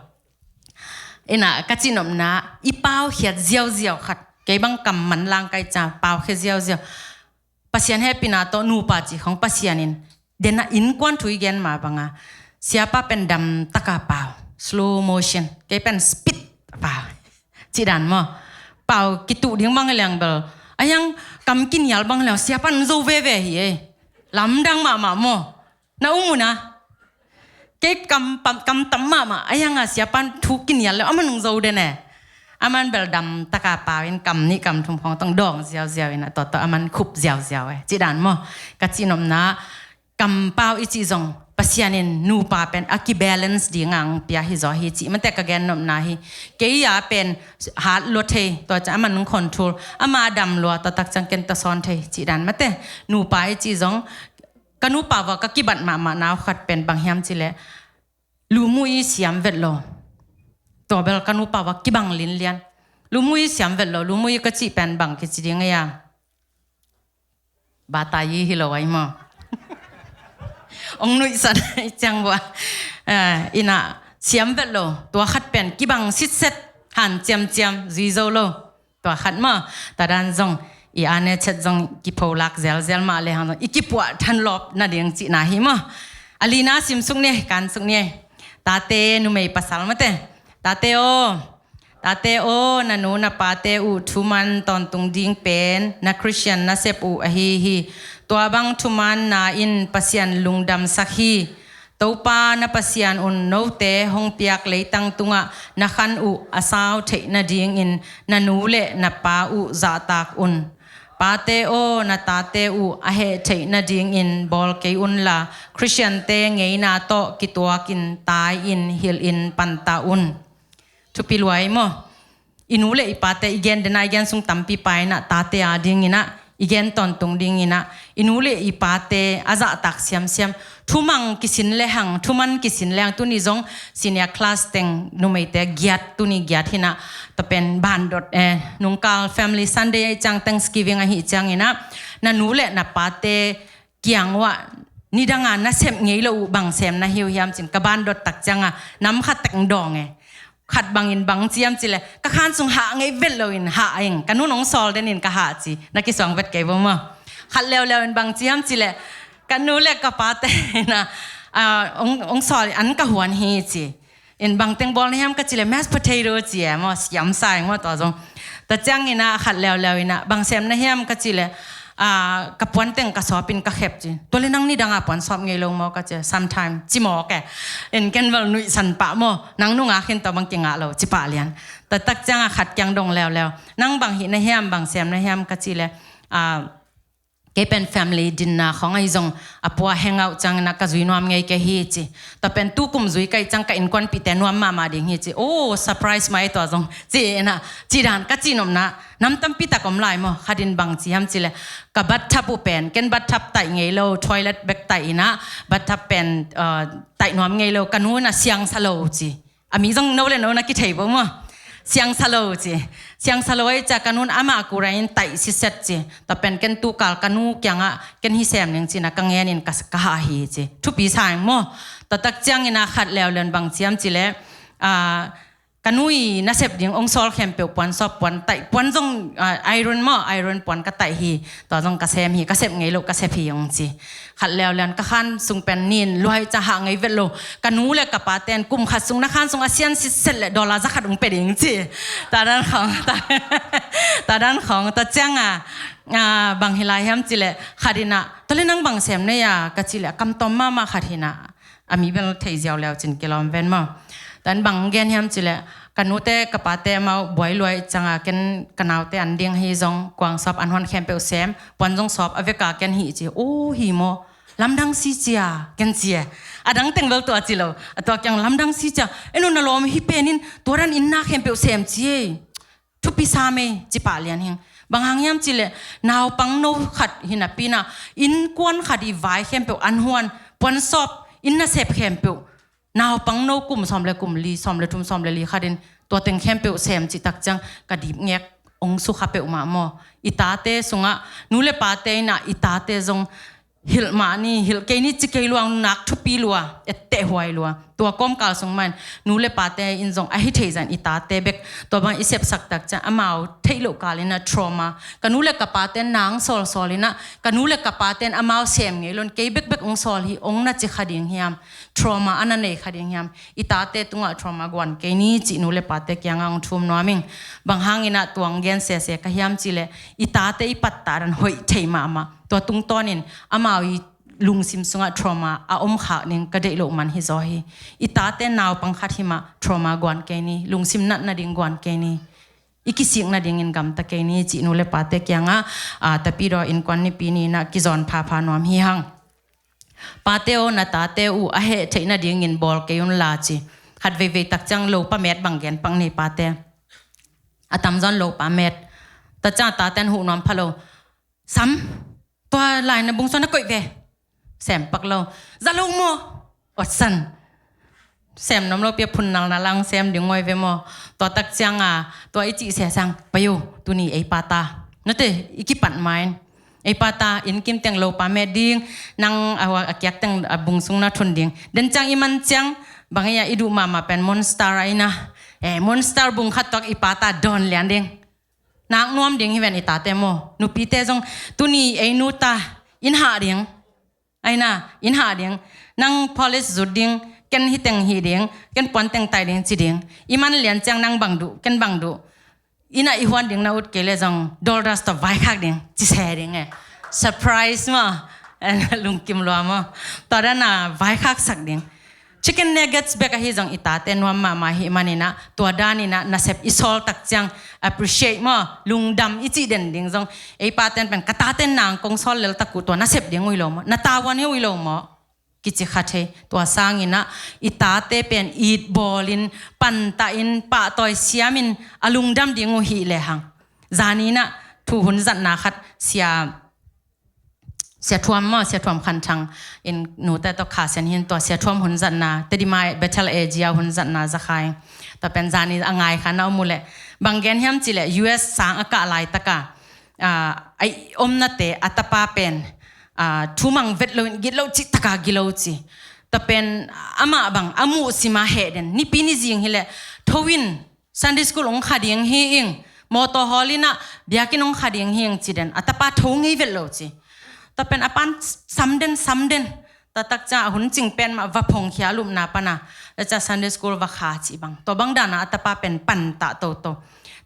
Ina, ka cihnopna, i pau khiat ziauziau khat. Kei bang kam man lang kai ciang, pau khiat ziauziau. Pasian hehpihna tawh nupa cih khong Pasian in. Dena innkuan thu i gen mah banga. Siapa pen dam taka pau. Slow motion. Kei pen speed pau. Cih dan maw. pau kituh ding bang hi leng bel, a hiang kam kinial bang hi leng siapan zo veve hi ei. Lamdang mahmah maw? Na um uh na. Kei kam, kam tam mahmah, a hiang a siapan thu kinial le aman hong zo den e. Aman bel dam taka pau in kam nih kam thum khawng tawh dawng ziauziau in a tawh tawh aman khup ziauziau e. Cih dan maw? Ka cihnopna, kampau i cih zong Pasian in nupa pen a kibalance ding a hong pia hi zaw hi cih mate ka gennopna hi. Kei a pen hat lua thei, tua ciang aman hong control, ama dam lua, tua tak ciang ken tawsawn thei cih dan mate. Nupa i cih zong, ka nupa vua ka kibat mahmah nau khat pen bang hiam cih leh, lumui siam vet lo. Tua bel ka nupa vua kibang linlian. Lumui siam vet lo, lumui ka cih pen bang kici ding a hiam? Batayi hi lo ai maw? Ong nuihsan i ciang vua. Eh, ina siam vet lo. Tua khat pen kibang sitset, han ciamciam, zui zo lo. Tua khat maw? Tua dan zong i ane chet zong kipholak zelzel mah le hang zong i kipuah thanlawp nading cihna hi maw? A lina sim suk ni, kan suk ni. Tate numei pasal mate. Tate aw, tate aw, na nu na pate uh thuman tawntung ding pen na Khristian nasep uh ahi hi. Tua bang thumanna in Pasian lungdamsak hi. Topa na Pasian un note hong piak leitang tungah na khan uh a sau theih nadingin na nu le na pa uh zahtak un. Pate aw, na tate uh a heh theih nadingin bawl kei unla, Khristiante ngeina tawh kituakin tai-in hilhin panta un. Thupi lua ei maw? I nu le i pate i gen dena i gen sung tampi pa inah tate a dinginah i gen tawntung dinginah i nu le i pate a zahtak siamsiam. Thumang kisin le hang, thuman kisin le hang, tuni zong senior class teng numeite giat, tuni giat hinah, tua pen bandot, eh, nungkal Family Sunday ahi ciang, Thanksgiving ahi cianginah na nu le na pate kiang uah nidanga na sem ngei lo uh bang sem na hi uh hiam cin ka bandot tak cianga nam khat tek dawng e. Khat bangin bang ciam cileh ka khan sung hah ngei vet loin hah eng, ka nun ong sawl denin ka hah ci, na kisuang vet kei bo maw? Khat leuleu in bang ciam cileh ka nu le ka pate na, ah, ong, ong sawl an ka huan hi ci. In bangteng bawl na hiam ka cileh mashed potato ci e maw, siam sa eng maw tua zong. Tua ciangina khat leuleu ina bang sem na hiam ka cileh, ah, ka puanteng ka sawpin ka khep ci. Tua le nang nidanga puan sawp ngei lo maw ka ci, sometime ci maw ke. In ken bel nuihsan pah maw, nang nunga khin tua bang kingah lo ci pah lian. Tua tak cianga khat kiang dong leuleu, nang bang hih na hiam, bang sem na hiam ka cileh, ah, kei pen family dinner khawng ahi zong a pua hangout ciangina ka zui nuam ngei kei hi ci. Tua pen tukum zui ka hih ciang ka innkuanpihte nuam mahmah ding hi ci. Oh, surprise mai tua zong ci ina, ci dan ka cihnopna nam tampi tak om lai maw? Khatin bang ci hiam cileh ka bathtub uh pen, ken bathtub taih ngei lo, toilet bek taih ina, bathtub pen, uh, taih nuam ngei lo, ka nu ina siangsa lo ci. A mi zong no le no na kithei bo maw? Siangsa lo ci. Siangsa lo ahi cia ka nun ama kura in taih siset ci. Tua pen ken tukal ka nu kiangah ken hi sem ning cina ka ngenin ka, ka hah hi ci. Thupi sa eng maw? Tua tak ciangina khat leuleu in bang ciam cileh, ah, ka nu i nasep ding ong sawl khempeuh puan sawp, puan taih, puan zong, ah, iron maw, iron puan ka taih hi. Tua zong ka sem hi, ka sep ngei lo ka sep hi ong ci. Khat leuleu in ka khan sung pen nin luai ca hah ngei vet lo. Ka nu le ka paten kum khat sung na khan sung a sian siset le dollar za khat ong pe ding ci. Tua dan khawng, tua, tua dan khawng, tua cianga, ah, bang hi lai hiam cileh khat ina, tua le nang bang sem na hia ka cileh kam tawm mahmah khat hina. A mi bel thei ziau leu cin kilawm ven maw? Tua in bang gen hiam cileh ka nute ka pate amau buai luai cianga ken ka naute an ding hi zong kuang sawp an huan khempeuh sem, puan zong sawp a veka ken hih ci. Oh, hi maw? Lamdang si cia ken ci e. A dang teng bel tua ci lo. A tua kiang lamdang si cia. Enu na lawm hi penin tua dan inn na khempeuh sem ci e. Thupi sa mei ci pah lian hing. Bang hang hiam cileh naupang no khat hi napi ina innkuan khat i vai khempeuh an huan, puan sawp, inn nasep khempeuh naupang no kum sawm le kum li, sawm le thum, sawm le li khatin tua teng khempeuh sem cih tak ciang ka dipngek ong sukha peuhmah maw? I tate sungah nu le pate ina i tate zong hilh mah ni, hilh kei ni ci kei lua, nak thupi lua, etteh huai lua. Tua kawmkal sung mah in nu le pate in zong ahi thei zah in i tate bek tua bang i sepsak tak ciang amau theih loh kal in ah trauma, ka nu le ka pate nang sawlsawl in ah, ka nu le ka pate in amau sem ngei lo in kei bekbek hong sawl hi, hong na ci kha ding hiam? Trauma a na nei kha ding hiam? I tate tungah trauma guan kei ni cih nu le pate kiangah hong thum nuam ing. Bang hang in ah tua hong gen sese ka hiam cih leh i tate i pattah dan hoih thei mahmah. Tua tungtawn in amau i lungsim sungah trauma a om khak ding ka deih loh man hi zaw hi. I tate naupang khat hi mah trauma guan kei ni, lungsim nat nading guan kei ni, i kisik nadingin gamta kei ni cih nu le pate kiangah, a, Tapidaw innkuan nipi ni in ah kizawn phapha nuam hi hang. Pate aw, na tate uh a heh theih nadingin bawl kei un la ci. Khat veivei tak ciang lopa met bang gen pak ni pate. A tamzaw in lopa met. Tua ciang a tate in huh nuam pha lo. Sam, tua lai na bungsuan na koih ve. Sem pak lo. Za lo maw? Otsan. Sem nuam lo pi a phun nalnal a hong sem ding ngoi ve maw? Tua tak ciang a, tua i cih sia sang, pai o, tuni ei pata. Nate, i kipat ma in. Ei pata, inn kim teng lopa met ding, nang a, a kiak teng a bung sung na thun ding. Den ciang i man ciang, bang ei a i duh mahmah pen Monster a i na. Eh, Monster bung khat tuak i pata dawn lian ding. Nak nuam ding hi ven i tate maw. Nupite zong, tuni ei nu ta, inn hah ding. Ai na, inn hah ding. Nang polish zut ding, ken hi teng hi ding, ken puan teng tai ding ci ding. I man lian ciang nang bang duh, ken bang duh. Inn ah i huan ding na ut kei leh zong, doll dust tawh vaikhak ding, ci se ding e. Surprise maw. Lungkim lua maw. Tua dan a vaikhak sak ding. Chicken nuggets bek ahi zong i tate nuam mahmah ahih manin ah, tua dan in ah nasep i sawl tak ciang appreciate maw, lungdam i cih den ding zong, ei paten pen ka taten nang kong sawl lel tak uh tua nasep ding uh hi lo maw, na tavuan hi uh hi lo maw, kici kha thei. Tua sangin ah i tate pen it bawlin, pantah in, pahtawi siamin a lungdam ding uh hi lehang. Zanin ah thu hun zatna khat sia Sia Thuam maw, Sia Thuam Khan Thang in nute tawh Kha Sian Hin tua Sia Thuam hun zatna, Tedim ah Bethel A G a hun zatna za kha ing. Tua pen zani a ngai kha na om uh leh. Bang gen hiam cih leh U S sang a kah laitak a, ah, a omnate a tapa pen, ah, thu mang vet lo in gilo ci, taka gilo ci. Tua pen amah bang a muh sim a heh den. Nipi ni zing hi leh, tho in, Sunday school hong kha ding hi ing, mawtaw hawl in ah biakinn hong kha ding hi ing ci den, a tapa tho ngei vet lo ci. Tua pen a pan sam den, sam den. Tua tak ciang a hun cing pen mah va phong khia lupna pan a, tua ciang Sunday school va kha ci bang. Tua bang dan a a tapa pen pantah toto.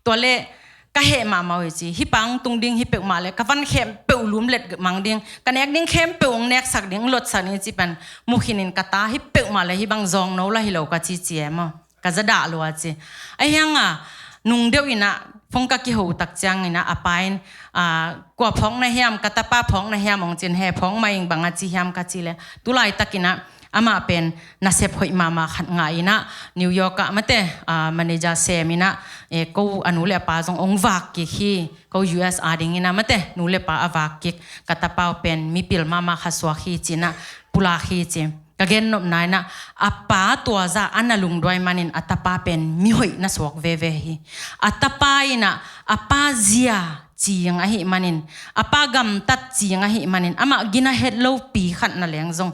Tua leh ka heh mahmah uh hi ci. Hih pa hong tung ding hi peuhmah leh ka van khempeuh lum let mang ding. Ka nek ding khempeuh hong neksak ding, hong lotsak ding ci pen. Mu khin in ka ta hi peuhmah leh hih bang zawng no lah hi lo ka ci ci e maw. Ka za dah lua ci. Ahi hang a, nung deuh in ah, phone ka kiho tak ciangin ah, a pa in, ah, kua phawk na hiam, ka tapa phawk na hiam hong cin, he phawk mah ing, bang a ci hiam ka cih leh. Tu laitakin ah, amah pen nasep hoih mahmah khat ngah in ah, New York ah mate, ah, manager sem in ah, eh, ko a nu le a pa zong hong vak kik hi, ko U S a dingin ah mate, nu le pa a vak kik, ka tapa uh pen mipil mahmah kha suak hi ci in ah, pulak hi ci. Ka gennopna in ah, a pa tua zah a na lungduai manin a tapa pen mihoih na suak veve hi. A tapa in ah, a pa zia cing ahih manin, a pa gamtat cing ahih manin, amah gina het lopi khat na leng zong,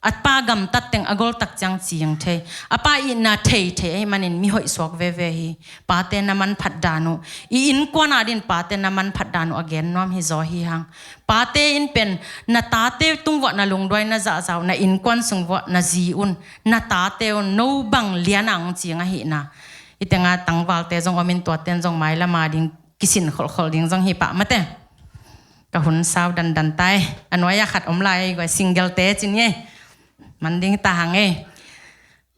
a pa gamtat teng a goltak ciang cing thei, a pa itna thei thei ahih manin mihoih suak veve hi. Pate na manphat dan uh, i innkuan a din pate na manphat dan uh a gen nuam hi zaw hi hang. Pate in pen na tate tung vuah na lungduai na zahzah uh, na innkuan sung vuah na zi un, na tate un no bang lian a hong cing ahihna. Hih tengah tangvalte zong om in, tuate in zong mailam a ding kisin kholhkholh ding zong hi pah mate. Ka hun sau dandan tai. A nuai a khat om lai, guai single te cin nge. Man ding ta hang e.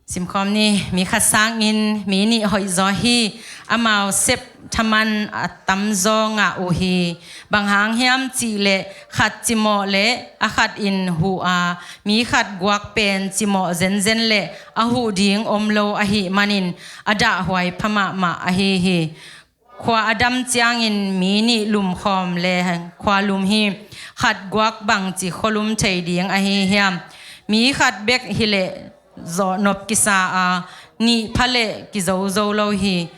Simkhawm ni, mi khat sangin mi nih hoih zaw hi. Amau sep thaman a tamzaw ngah uh hi. Bang hang hiam cih leh khat cimawh leh a khat in huh a, mi khat guak pen cimawh zenzen leh a huh ding om lo ahih manin a dahhuai pha mahmah ahi hi. Khua a dam ciangin mi nih lumkhawm le khua lum hi. Khat guak bangci khualum thei ding ahi hiam? Mi khat bek hileh zawhnop kisa a, nih pha leh kizozo lo hi.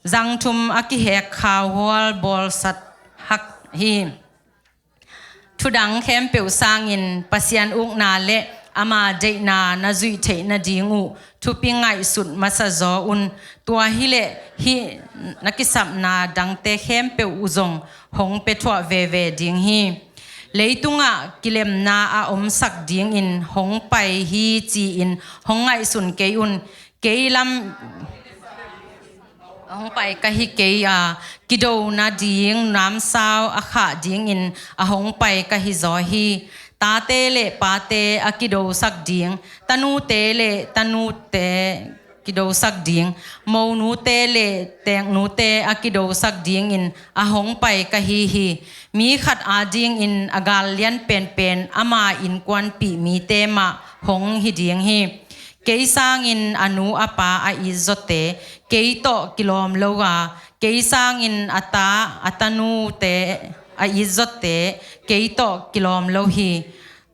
Zang thum a kihek khauhual bawlsat hak hi. Thudang khempeuh sangin Pasian ukna le ama deihna na zuih theih nading uh thupi ngaihsut masa zaw un. Tua hileh hih na kisapna dangte khempeuh uh zong hong piathuah veve ding hi. Leitungah kilemna a omsak dingin hong pai hi ci-in hong ngaihsun kei un. Kei lam a hong pai ka hi kei a, kido nading namsau a khah dingin a hong pai ka hi zaw hi. Tate le pate a kidosak ding, tanute le tanute kidosak ding, monute le teeknute a kidosak dingin a hong pai ka hi hi. Mi khat adingin a gal lian penpen ama innkuanpih mite mah hong hi ding hi. Kei sangin a nu a pa a itzawte kei tawh kilawm lo a, kei sangin a ta a tanute a itzawte kei tawh kilawm lo hi.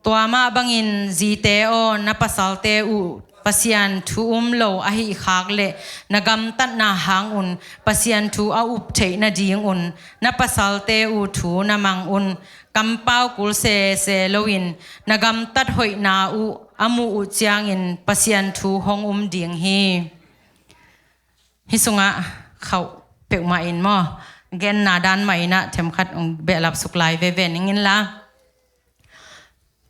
Tua mah bangin zite aw, na pasalte uh Pasian thu um lo ahih khak leh na gamtatna hang un Pasian thu a up theih nadingun na pasalte uh thu na mang un. Kampau kul sese loin na gamtat hoihna uh a muh uh ciangin Pasian thu hong um ding hi. Hih sungah khauh peuhmah in maw, genna dan mah inah themkhat hong behlap suk lai veve ning inla.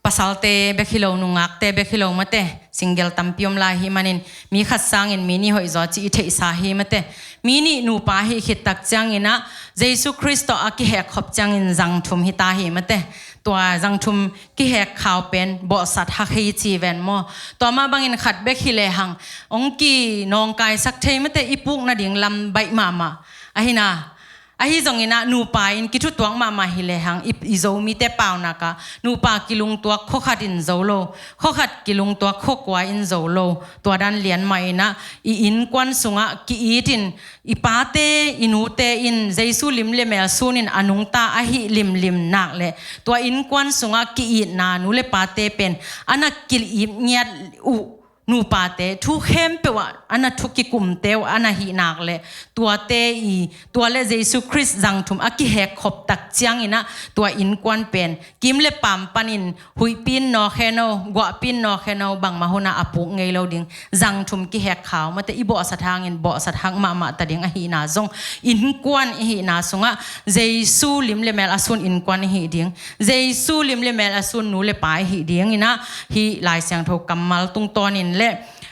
Pasalte bek hi lo, nungakte bek hi lo mate, single tampi om lai hi manin mi khat sangin mi nih hoih zaw ci i theihsa hi mate. Mi nih nupa hi khit tak cianginah Jesu Khrist tawh a kihek khop ciangin zang thum hi ta hi mate. Tua zang thum kihek khau pen bawhsat hak hi ci ven maw. Tua mah bangin khat bek hi lehang hong kinawngkaisak thei mate, i puk nading lam baih mahmah. Ahina, ahi zonginah nupa in kithutuak mahmah hi lehang i, i Zomite paunak ah nupa kilungtuak khuakhat in zo lo, khuakhat kilungtuak khuakua in zo lo. Tua dan lian mah inah i innkuan sungah ki-itin i pate i nute in Jesu lim le mel sunin a nungta ahi limlim nak le tua innkuan sungah ki-itna nu le pate pen a na ki-it ngiat uh nupate thu khempeuh ah a na thu kikumte uh a na hih nak le tuate i tua le Jesu Khrist zang thum a kihek khop tak cianginah tua innkuan pen kim le paam panin huihpi in nawk hen aw, guahpi in nawk hen aw, bangmah hunah a puk ngei lo ding. Zang thum kihek khau mate, i bawhsat hangin bawhsat hak mahmah ta ding ahihna zong innkuan i hihna sungah Jesu lim le mel a sun innkuan i hih ding. Jesu lim le mel a sun nu le pa i hih dinginah hih Lai Siangtho kammal tungtawnin le,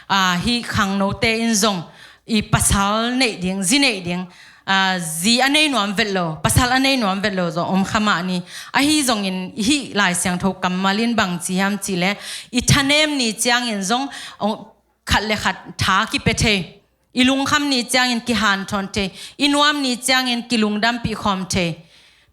aa, hih khangnote in zong i pasal neih ding, zi neih ding, aa, zi a nei nuam vet lo, pasal a nei nuam vet lo zong om kha mah ni. Ahi zongin hih Lai Siangtho kammal in bang ci hiam cihleh i thanem ni ciangin zong, ong, khat le khat tha kipia thei, i lungkham ni ciangin kihanthawn thei, i nuam ni ciangin kilungdampih khawm thei.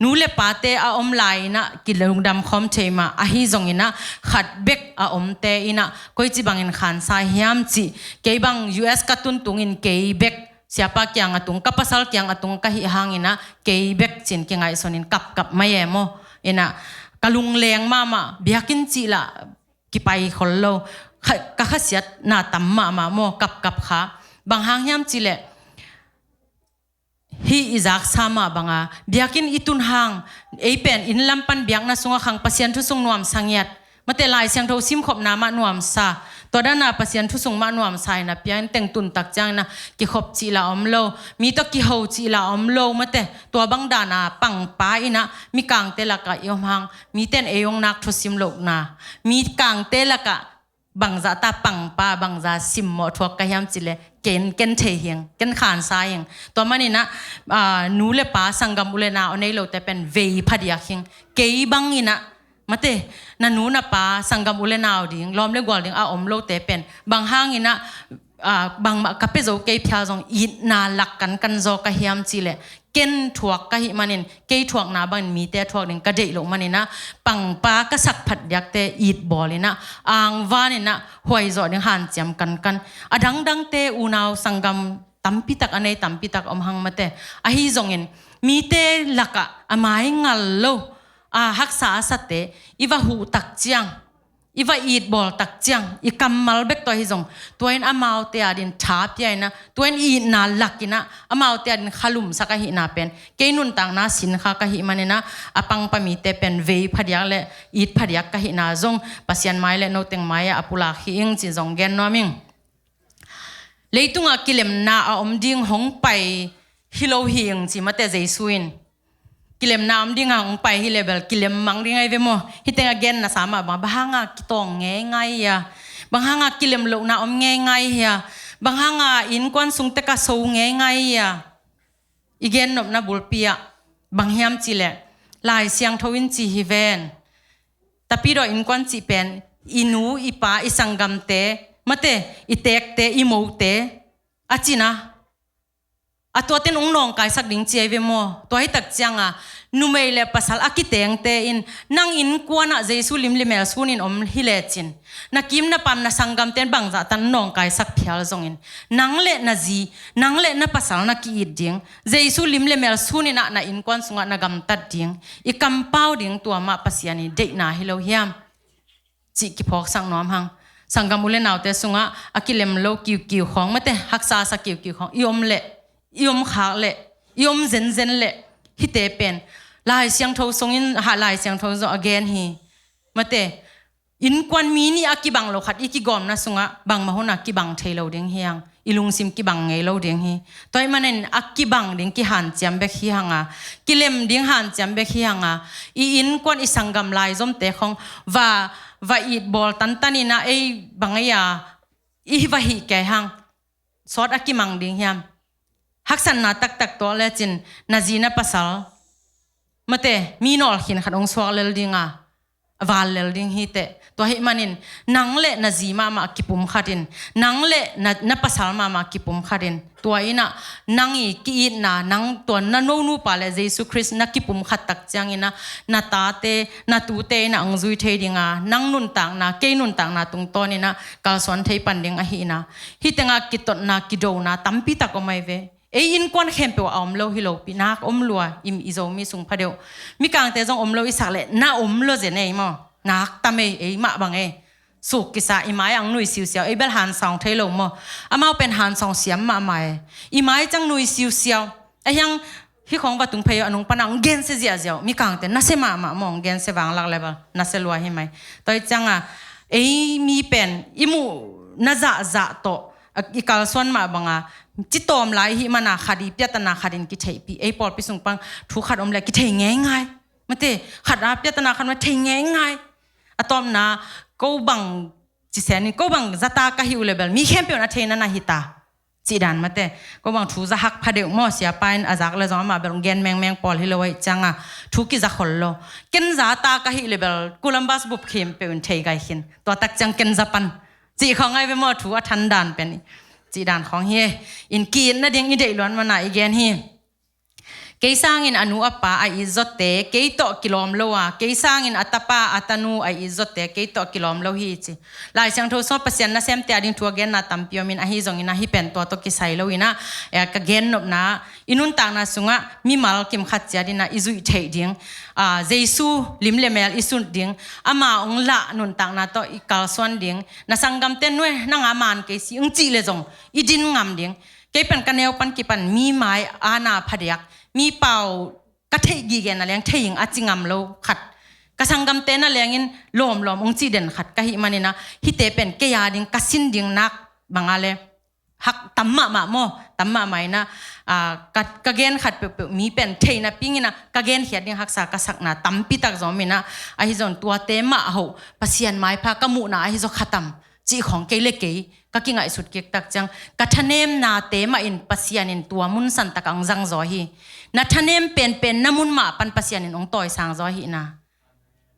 Nu le pate a om lai inah kilungdam khawm thei mah, ahi zonginah khat bek a omte inah koici bangin khansa hiam cih, kei bang U S ka tun tungin kei bek siapa kiang a tung, ka pasal kiang a tung ka hih hanginah kei bek cin kingaihsunin kapkap mai e maw. Inah ka lungleng mahmah, biakinn cih lah kipai khol lo, kha-, ka khasiatna tam mahmah maw, kapkap kha. Bang hang hiam cihleh hih i zaksa mah banga biakinn i tun hang, ei pen inn lam pan biakna sungah khang Pasian thu sung nuamsa ngiat mate, Lai Siangtho simkhopna mah nuamsa, tua dana Pasian thu sung mah nuamsa inah piang teng tun tak cianginah kikhop cih lah om lo, mi tawh kiho cih lah om lo mate. Tua bang dana pangpa inah mikangte lakah i om hang, miten ei hong nak thusim lohna, mikangte lakah bangzah ta pangpa, bangzah simmawh thuak ka hiam cihleh ken, ken thei hing, ken khansa hing. Tua maninah, aa, nu le pa, sanggam u le nau a nei lote pen vei phadiak hing. Kei banginah mate, na nu na pa, sanggam u le nau ding, lawm le gual ding a om lote pen bang hanginah, aa, bangmah ka pia zo kei phial zong itna lak kankan zaw ka hiam cihleh ken thuak ka hih manin, kei thuakna bangin mite thuak ding ka deih loh maninah pangpa ka sak phadiakte it bawlinah angvaninah huaizawh ding hanciam kankan. A dangdangte unau sanggam tampitak a nei tampitak om hang mate. Ahi zongin mite lakah a mai ngal lo, a haksa a sate i va huh tak ciang, i va it bawl tak ciang, i kammal bek tua hi zong, tua in amaute adin tha pia in ah, tua in i itna lak in ah, amaute adin khalumsak ahihna pen, kei nuntakna sin kha ka hih manin ah, a pangpa mite pen vei phadiak le it phadiak ka hihna zong, Pasian mai le noteng mai ah a pulak hi ing ci zong gen nuam ing. Leitungah kilemna a om ding hong pai hi lo hi ing ci mate Jesu in. Kilemna om ding a hong pai hi le bel, kilem mang ding ahi ve maw? Hih teng a genna sa mah bang, bang hanga kitawng ngeingai hia? Bang hanga kilem lohna om ngeingai hia? Bang hanga innkuan sung tek a so ngeingai hia? I gennopna bulpi ah bang hiam cih leh, Lai Siangtho in ci hi ven. Tapidaw innkuan cih pen, i nu, i pa, i sanggamte, mate, i teekte, i mote, a cina. A tuate in hong nawngkaisak ding ci ahi ve maw? Tua hi tak cianga, numei le pasal a kitengte in, nang innkuan ah Jesu lim le mel sun in om hi lecin, na kim na pam na sanggamte in bangzah tan nawngkaisak phial zongin, nang le na zi, nang le na pasal na ki-it ding, Jesu lim le mel sun in ah na innkuan sungah na gamtat ding, i kampau ding, tua mah Pasian i deihna hi lo hiam? Cih kiphawksak nuam hang. Sanggam u le naute sungah a kilem lo kiukiu khawng, mate, haksa sa kiukiu khawng i om leh, i om khak leh, i om zenzen leh, hihte pen Lai Siangtho sungin, ha, Lai Siangtho zong a gen hi. Mate, innkuan mi nih a kibang lo khat i kigawmna sungah bangmah hun a kibang thei lo ding hi hang. I lungsim kibang ngei lo ding hi. Tua ahih manin a kibang ding kihanciam bek hi hanga, kilem ding hanciam bek hi hanga, i innkuan, i sanggam laizomte khawng va, va it bawl tantan in ah, ei bang ei a, i va hih kei hang, sawt a kimang ding hiam? Haksatna taktak tuak lecin, na zi na pasal, mate, mi nawlkhin khat hong suak lel dinga, a val lel ding hi teh. Tua ahih manin, nang le na zi mahmah kipum khatin, nang le na, na pasal mahmah kipum khatin, tua in ah nang i ki-itna, nang tua na nupa le Jesu Khrist na kipum khat tak ciangin ah, na tate, na tute in ah hong zui thei dinga, nang nuntakna, kei nuntakna tungtawn in ah kalsuan thei pan ding ahihna. Hih tengah kitotna, kidona tampi tak om ahi ve. Ei innkuan khempeuh a om lo hi lopi, nak om lua, i, i Zomi sung phadeuh. Mikangte zong om lo i sak leh, na om lo zen ei maw? Nak tam ei, ei mah bang ei. Suk kisa, i mai ah hong nui siusiau, ei bel hansawng thei lo maw? Amau pen hansawng siam mahmah ei. I mai ciang nui siusiau. A hiang, hih khawng va tung phei a nung pan a hong gensia ziahziah uh. Mikangte nasia mahmah maw, hong gensia vanglak le bel nasia lua hi mai. Tua hi cianga, ei mi pen i muh na zahzah tawh, a, i kalsuan mah banga, ci tawm lai i hih mana khat i piatana khat in kitheihpih. Ei pawlpi sung pan thu khat om le kithei ngeingai. Mate, khat a piatana khat om le thei ngeingai. A tawpna, ko bang ci sen in, ko bang zata ka hih uh le bel, mi khempeuh in a theina na hi ta. Cih dan mate, ko bang thu za hak phadeuh maw, siapa in a zak le zong amah bel hong gen mengmeng pawl hi lo ahih cianga, thu kiza khol lo. Ken zata ka hih le bel, Columbus bup khempeuh in thei gai khin. Tua tak ciang ken za pan. Cih khawng ahi ve maw, thu a than dan pen. Cih dan khawng hi. In ki-it nading i deih luan mana i gen hi. Kei sangin a nu a pa a itzawte kei tawh kilawm lo a, kei sangin a tapa a tanu a itzawte kei tawh kilawm lo hi ci. Lai Siangtho sungah Pasian nasemte ading thu a genna tampi om in, ahi zongin ah hih pen tua tawh kisai lo in ah, eh, ka gennopna, i nuntakna sungah mimal kim khat ciat in ah i zuih theih ding, ah, Jesu lim le mel i sut ding, ama hong lah nuntakna tawh i kalsuan ding, na sanggamte nuai nang a man kei si hong cih le zong i din ngam ding. Kei pen ka neu pan kipan mi mai a na phadiak, mi pau ka theih gige na leng thei ing a ci ngam lo khat, ka sanggamte na lengin lawmlawm hong cih den khat ka hih manin ah, hihte pen kei a ding ka sin ding nak banga le hak tam mahmah maw, tam mahmah in ah, ah, ka, ka gen khat peuhpeuh mi pen theihna pingin ah ka genkhiat ding haksa ka sakna tampi tak zom in ah, ahi zong tuate mah hoh Pasian maipha ka muhna ahi zaw khatam cih khawng kei le kei ka kingaihsut kik tak ciang, ka thanemnate mah in Pasian in tua mun santak ah hong zang zaw hi. Na thanem penpen na mun mah pan Pasian in hong tawisang zaw ahihna.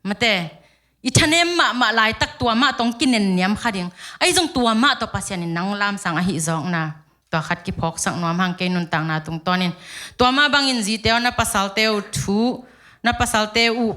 Mate, i thanem mahmah laitak tua mah tawh hong kinenniam kha ding. Ahi zong tua mah tawh Pasian in nang lamsang ahi zawkna. Tua khat kiphawksak nuam hang kei nuntakna tungtawnin. Tua mah bangin zite aw, na pasalte uh thu, na pasalte uh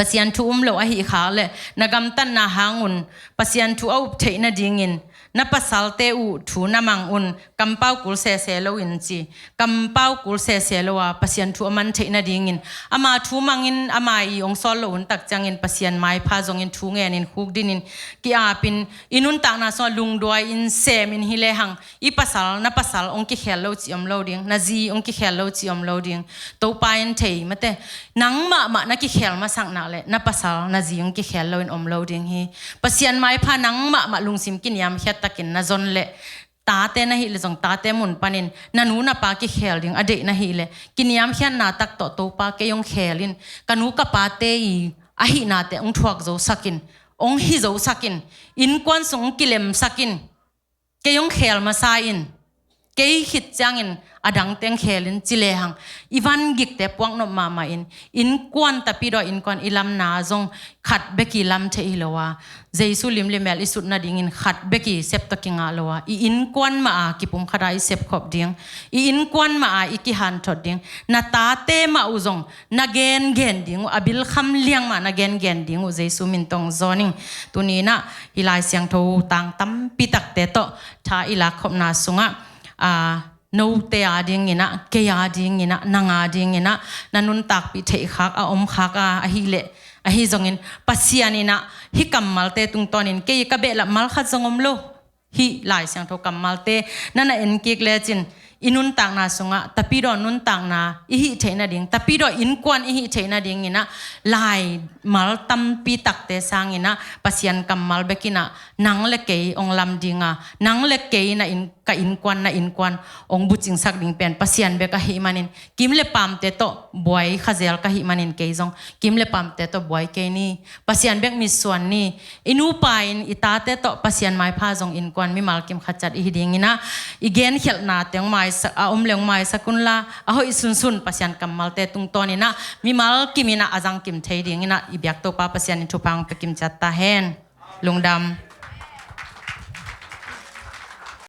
Pasian thu um lo ahih khak leh na gamtatna hang un Pasian thu a up theih nadingin na pasalte uh thu na mang un, kampau kul sese loin ci. Kampau kul sese lo a Pasian thu a man theih nadingin ama thu mangin ama i hong sawl lo un tak ciangin Pasian maipha zongin thu ngenin khukdinin ki-apin i nuntakna sungah lungduai-in semin hi lehang i pasal, na pasal hong kikhel lo cih om lo ding, na zi hong kikhel lo cih om lo ding. Topa in thei mate, nang mahmah na kikhel masak nak leh na pasal na zi hong kikhel loin om lo ding hi. Pasian maipha nang mahmah lungsim kiniamkhiat takin na zon leh tate na hih leh zong tate mun panin na nu na pa kikhel ding a deih na hih leh kiniamkhiatna tak tawh Topa kei hong khelin ka nu ka pate i ahihnate hong thuak zosakin, hong hi zosakin, innkuan sung hong kilemsakin, kei hong khel masa in, kei khit ciangin a dangte hong khelin ci lehang i van gikte puaknop mahmah in, innkuan tapidaw innkuan i lamna zong khat bek i lam thei hi lo a, Jesu lim le mel i sut nadingin khat bek i sep tawh kingah lo a, i innkuan mah a kipumkhat a i sepkhop ding, i innkuan mah a i kihanthot ding, na tate mah uh zong na gengen ding uh, a bilkham liang mah na gengen ding uh Jesu min tawh hong zawn ing. Tuni-in ah hih Lai Siangtho tang tampi takte tawh tha i lakkhopna sungah, a, note a dingin ah, kei a dingin ah, nang a dingin ah na nuntakpih theih khak a om khak a, ahih leh, ahi zongin Pasian in ah hih kammalte tungtawnin kei ka behlap mal khat zong om lo. Hih Lai Siangtho kammalte na na en kik lecin i nuntakna sungah tapidaw nuntakna i hih theih nading, tapidaw innkuan i hih theih nadingin ah laimal tampi takte sangin ah Pasian kammal bekin ah nang le kei hong lam ding a, nang le kei na inn, ka innkuan, na innkuan hong bucingsak ding pen Pasian bek ahih manin, kim le paamte tawh buai khazel ka hih manin kei zong kim le paamte tawh buai kei ni. Pasian bek mitsuan ni. I nupa in i tate tawh Pasian maipha zong innkuan mimal kim khat ciat i hi dingin ah, i genkhelhnate hong maisak, a om le hong maisak unla, a hoih sunsun Pasian kammalte tungtawnin ah mimal kimin ah a zangkim thei dingin ah i biak Topa Pasian in thupha hong pia kim ciat ta hen. Lungdam.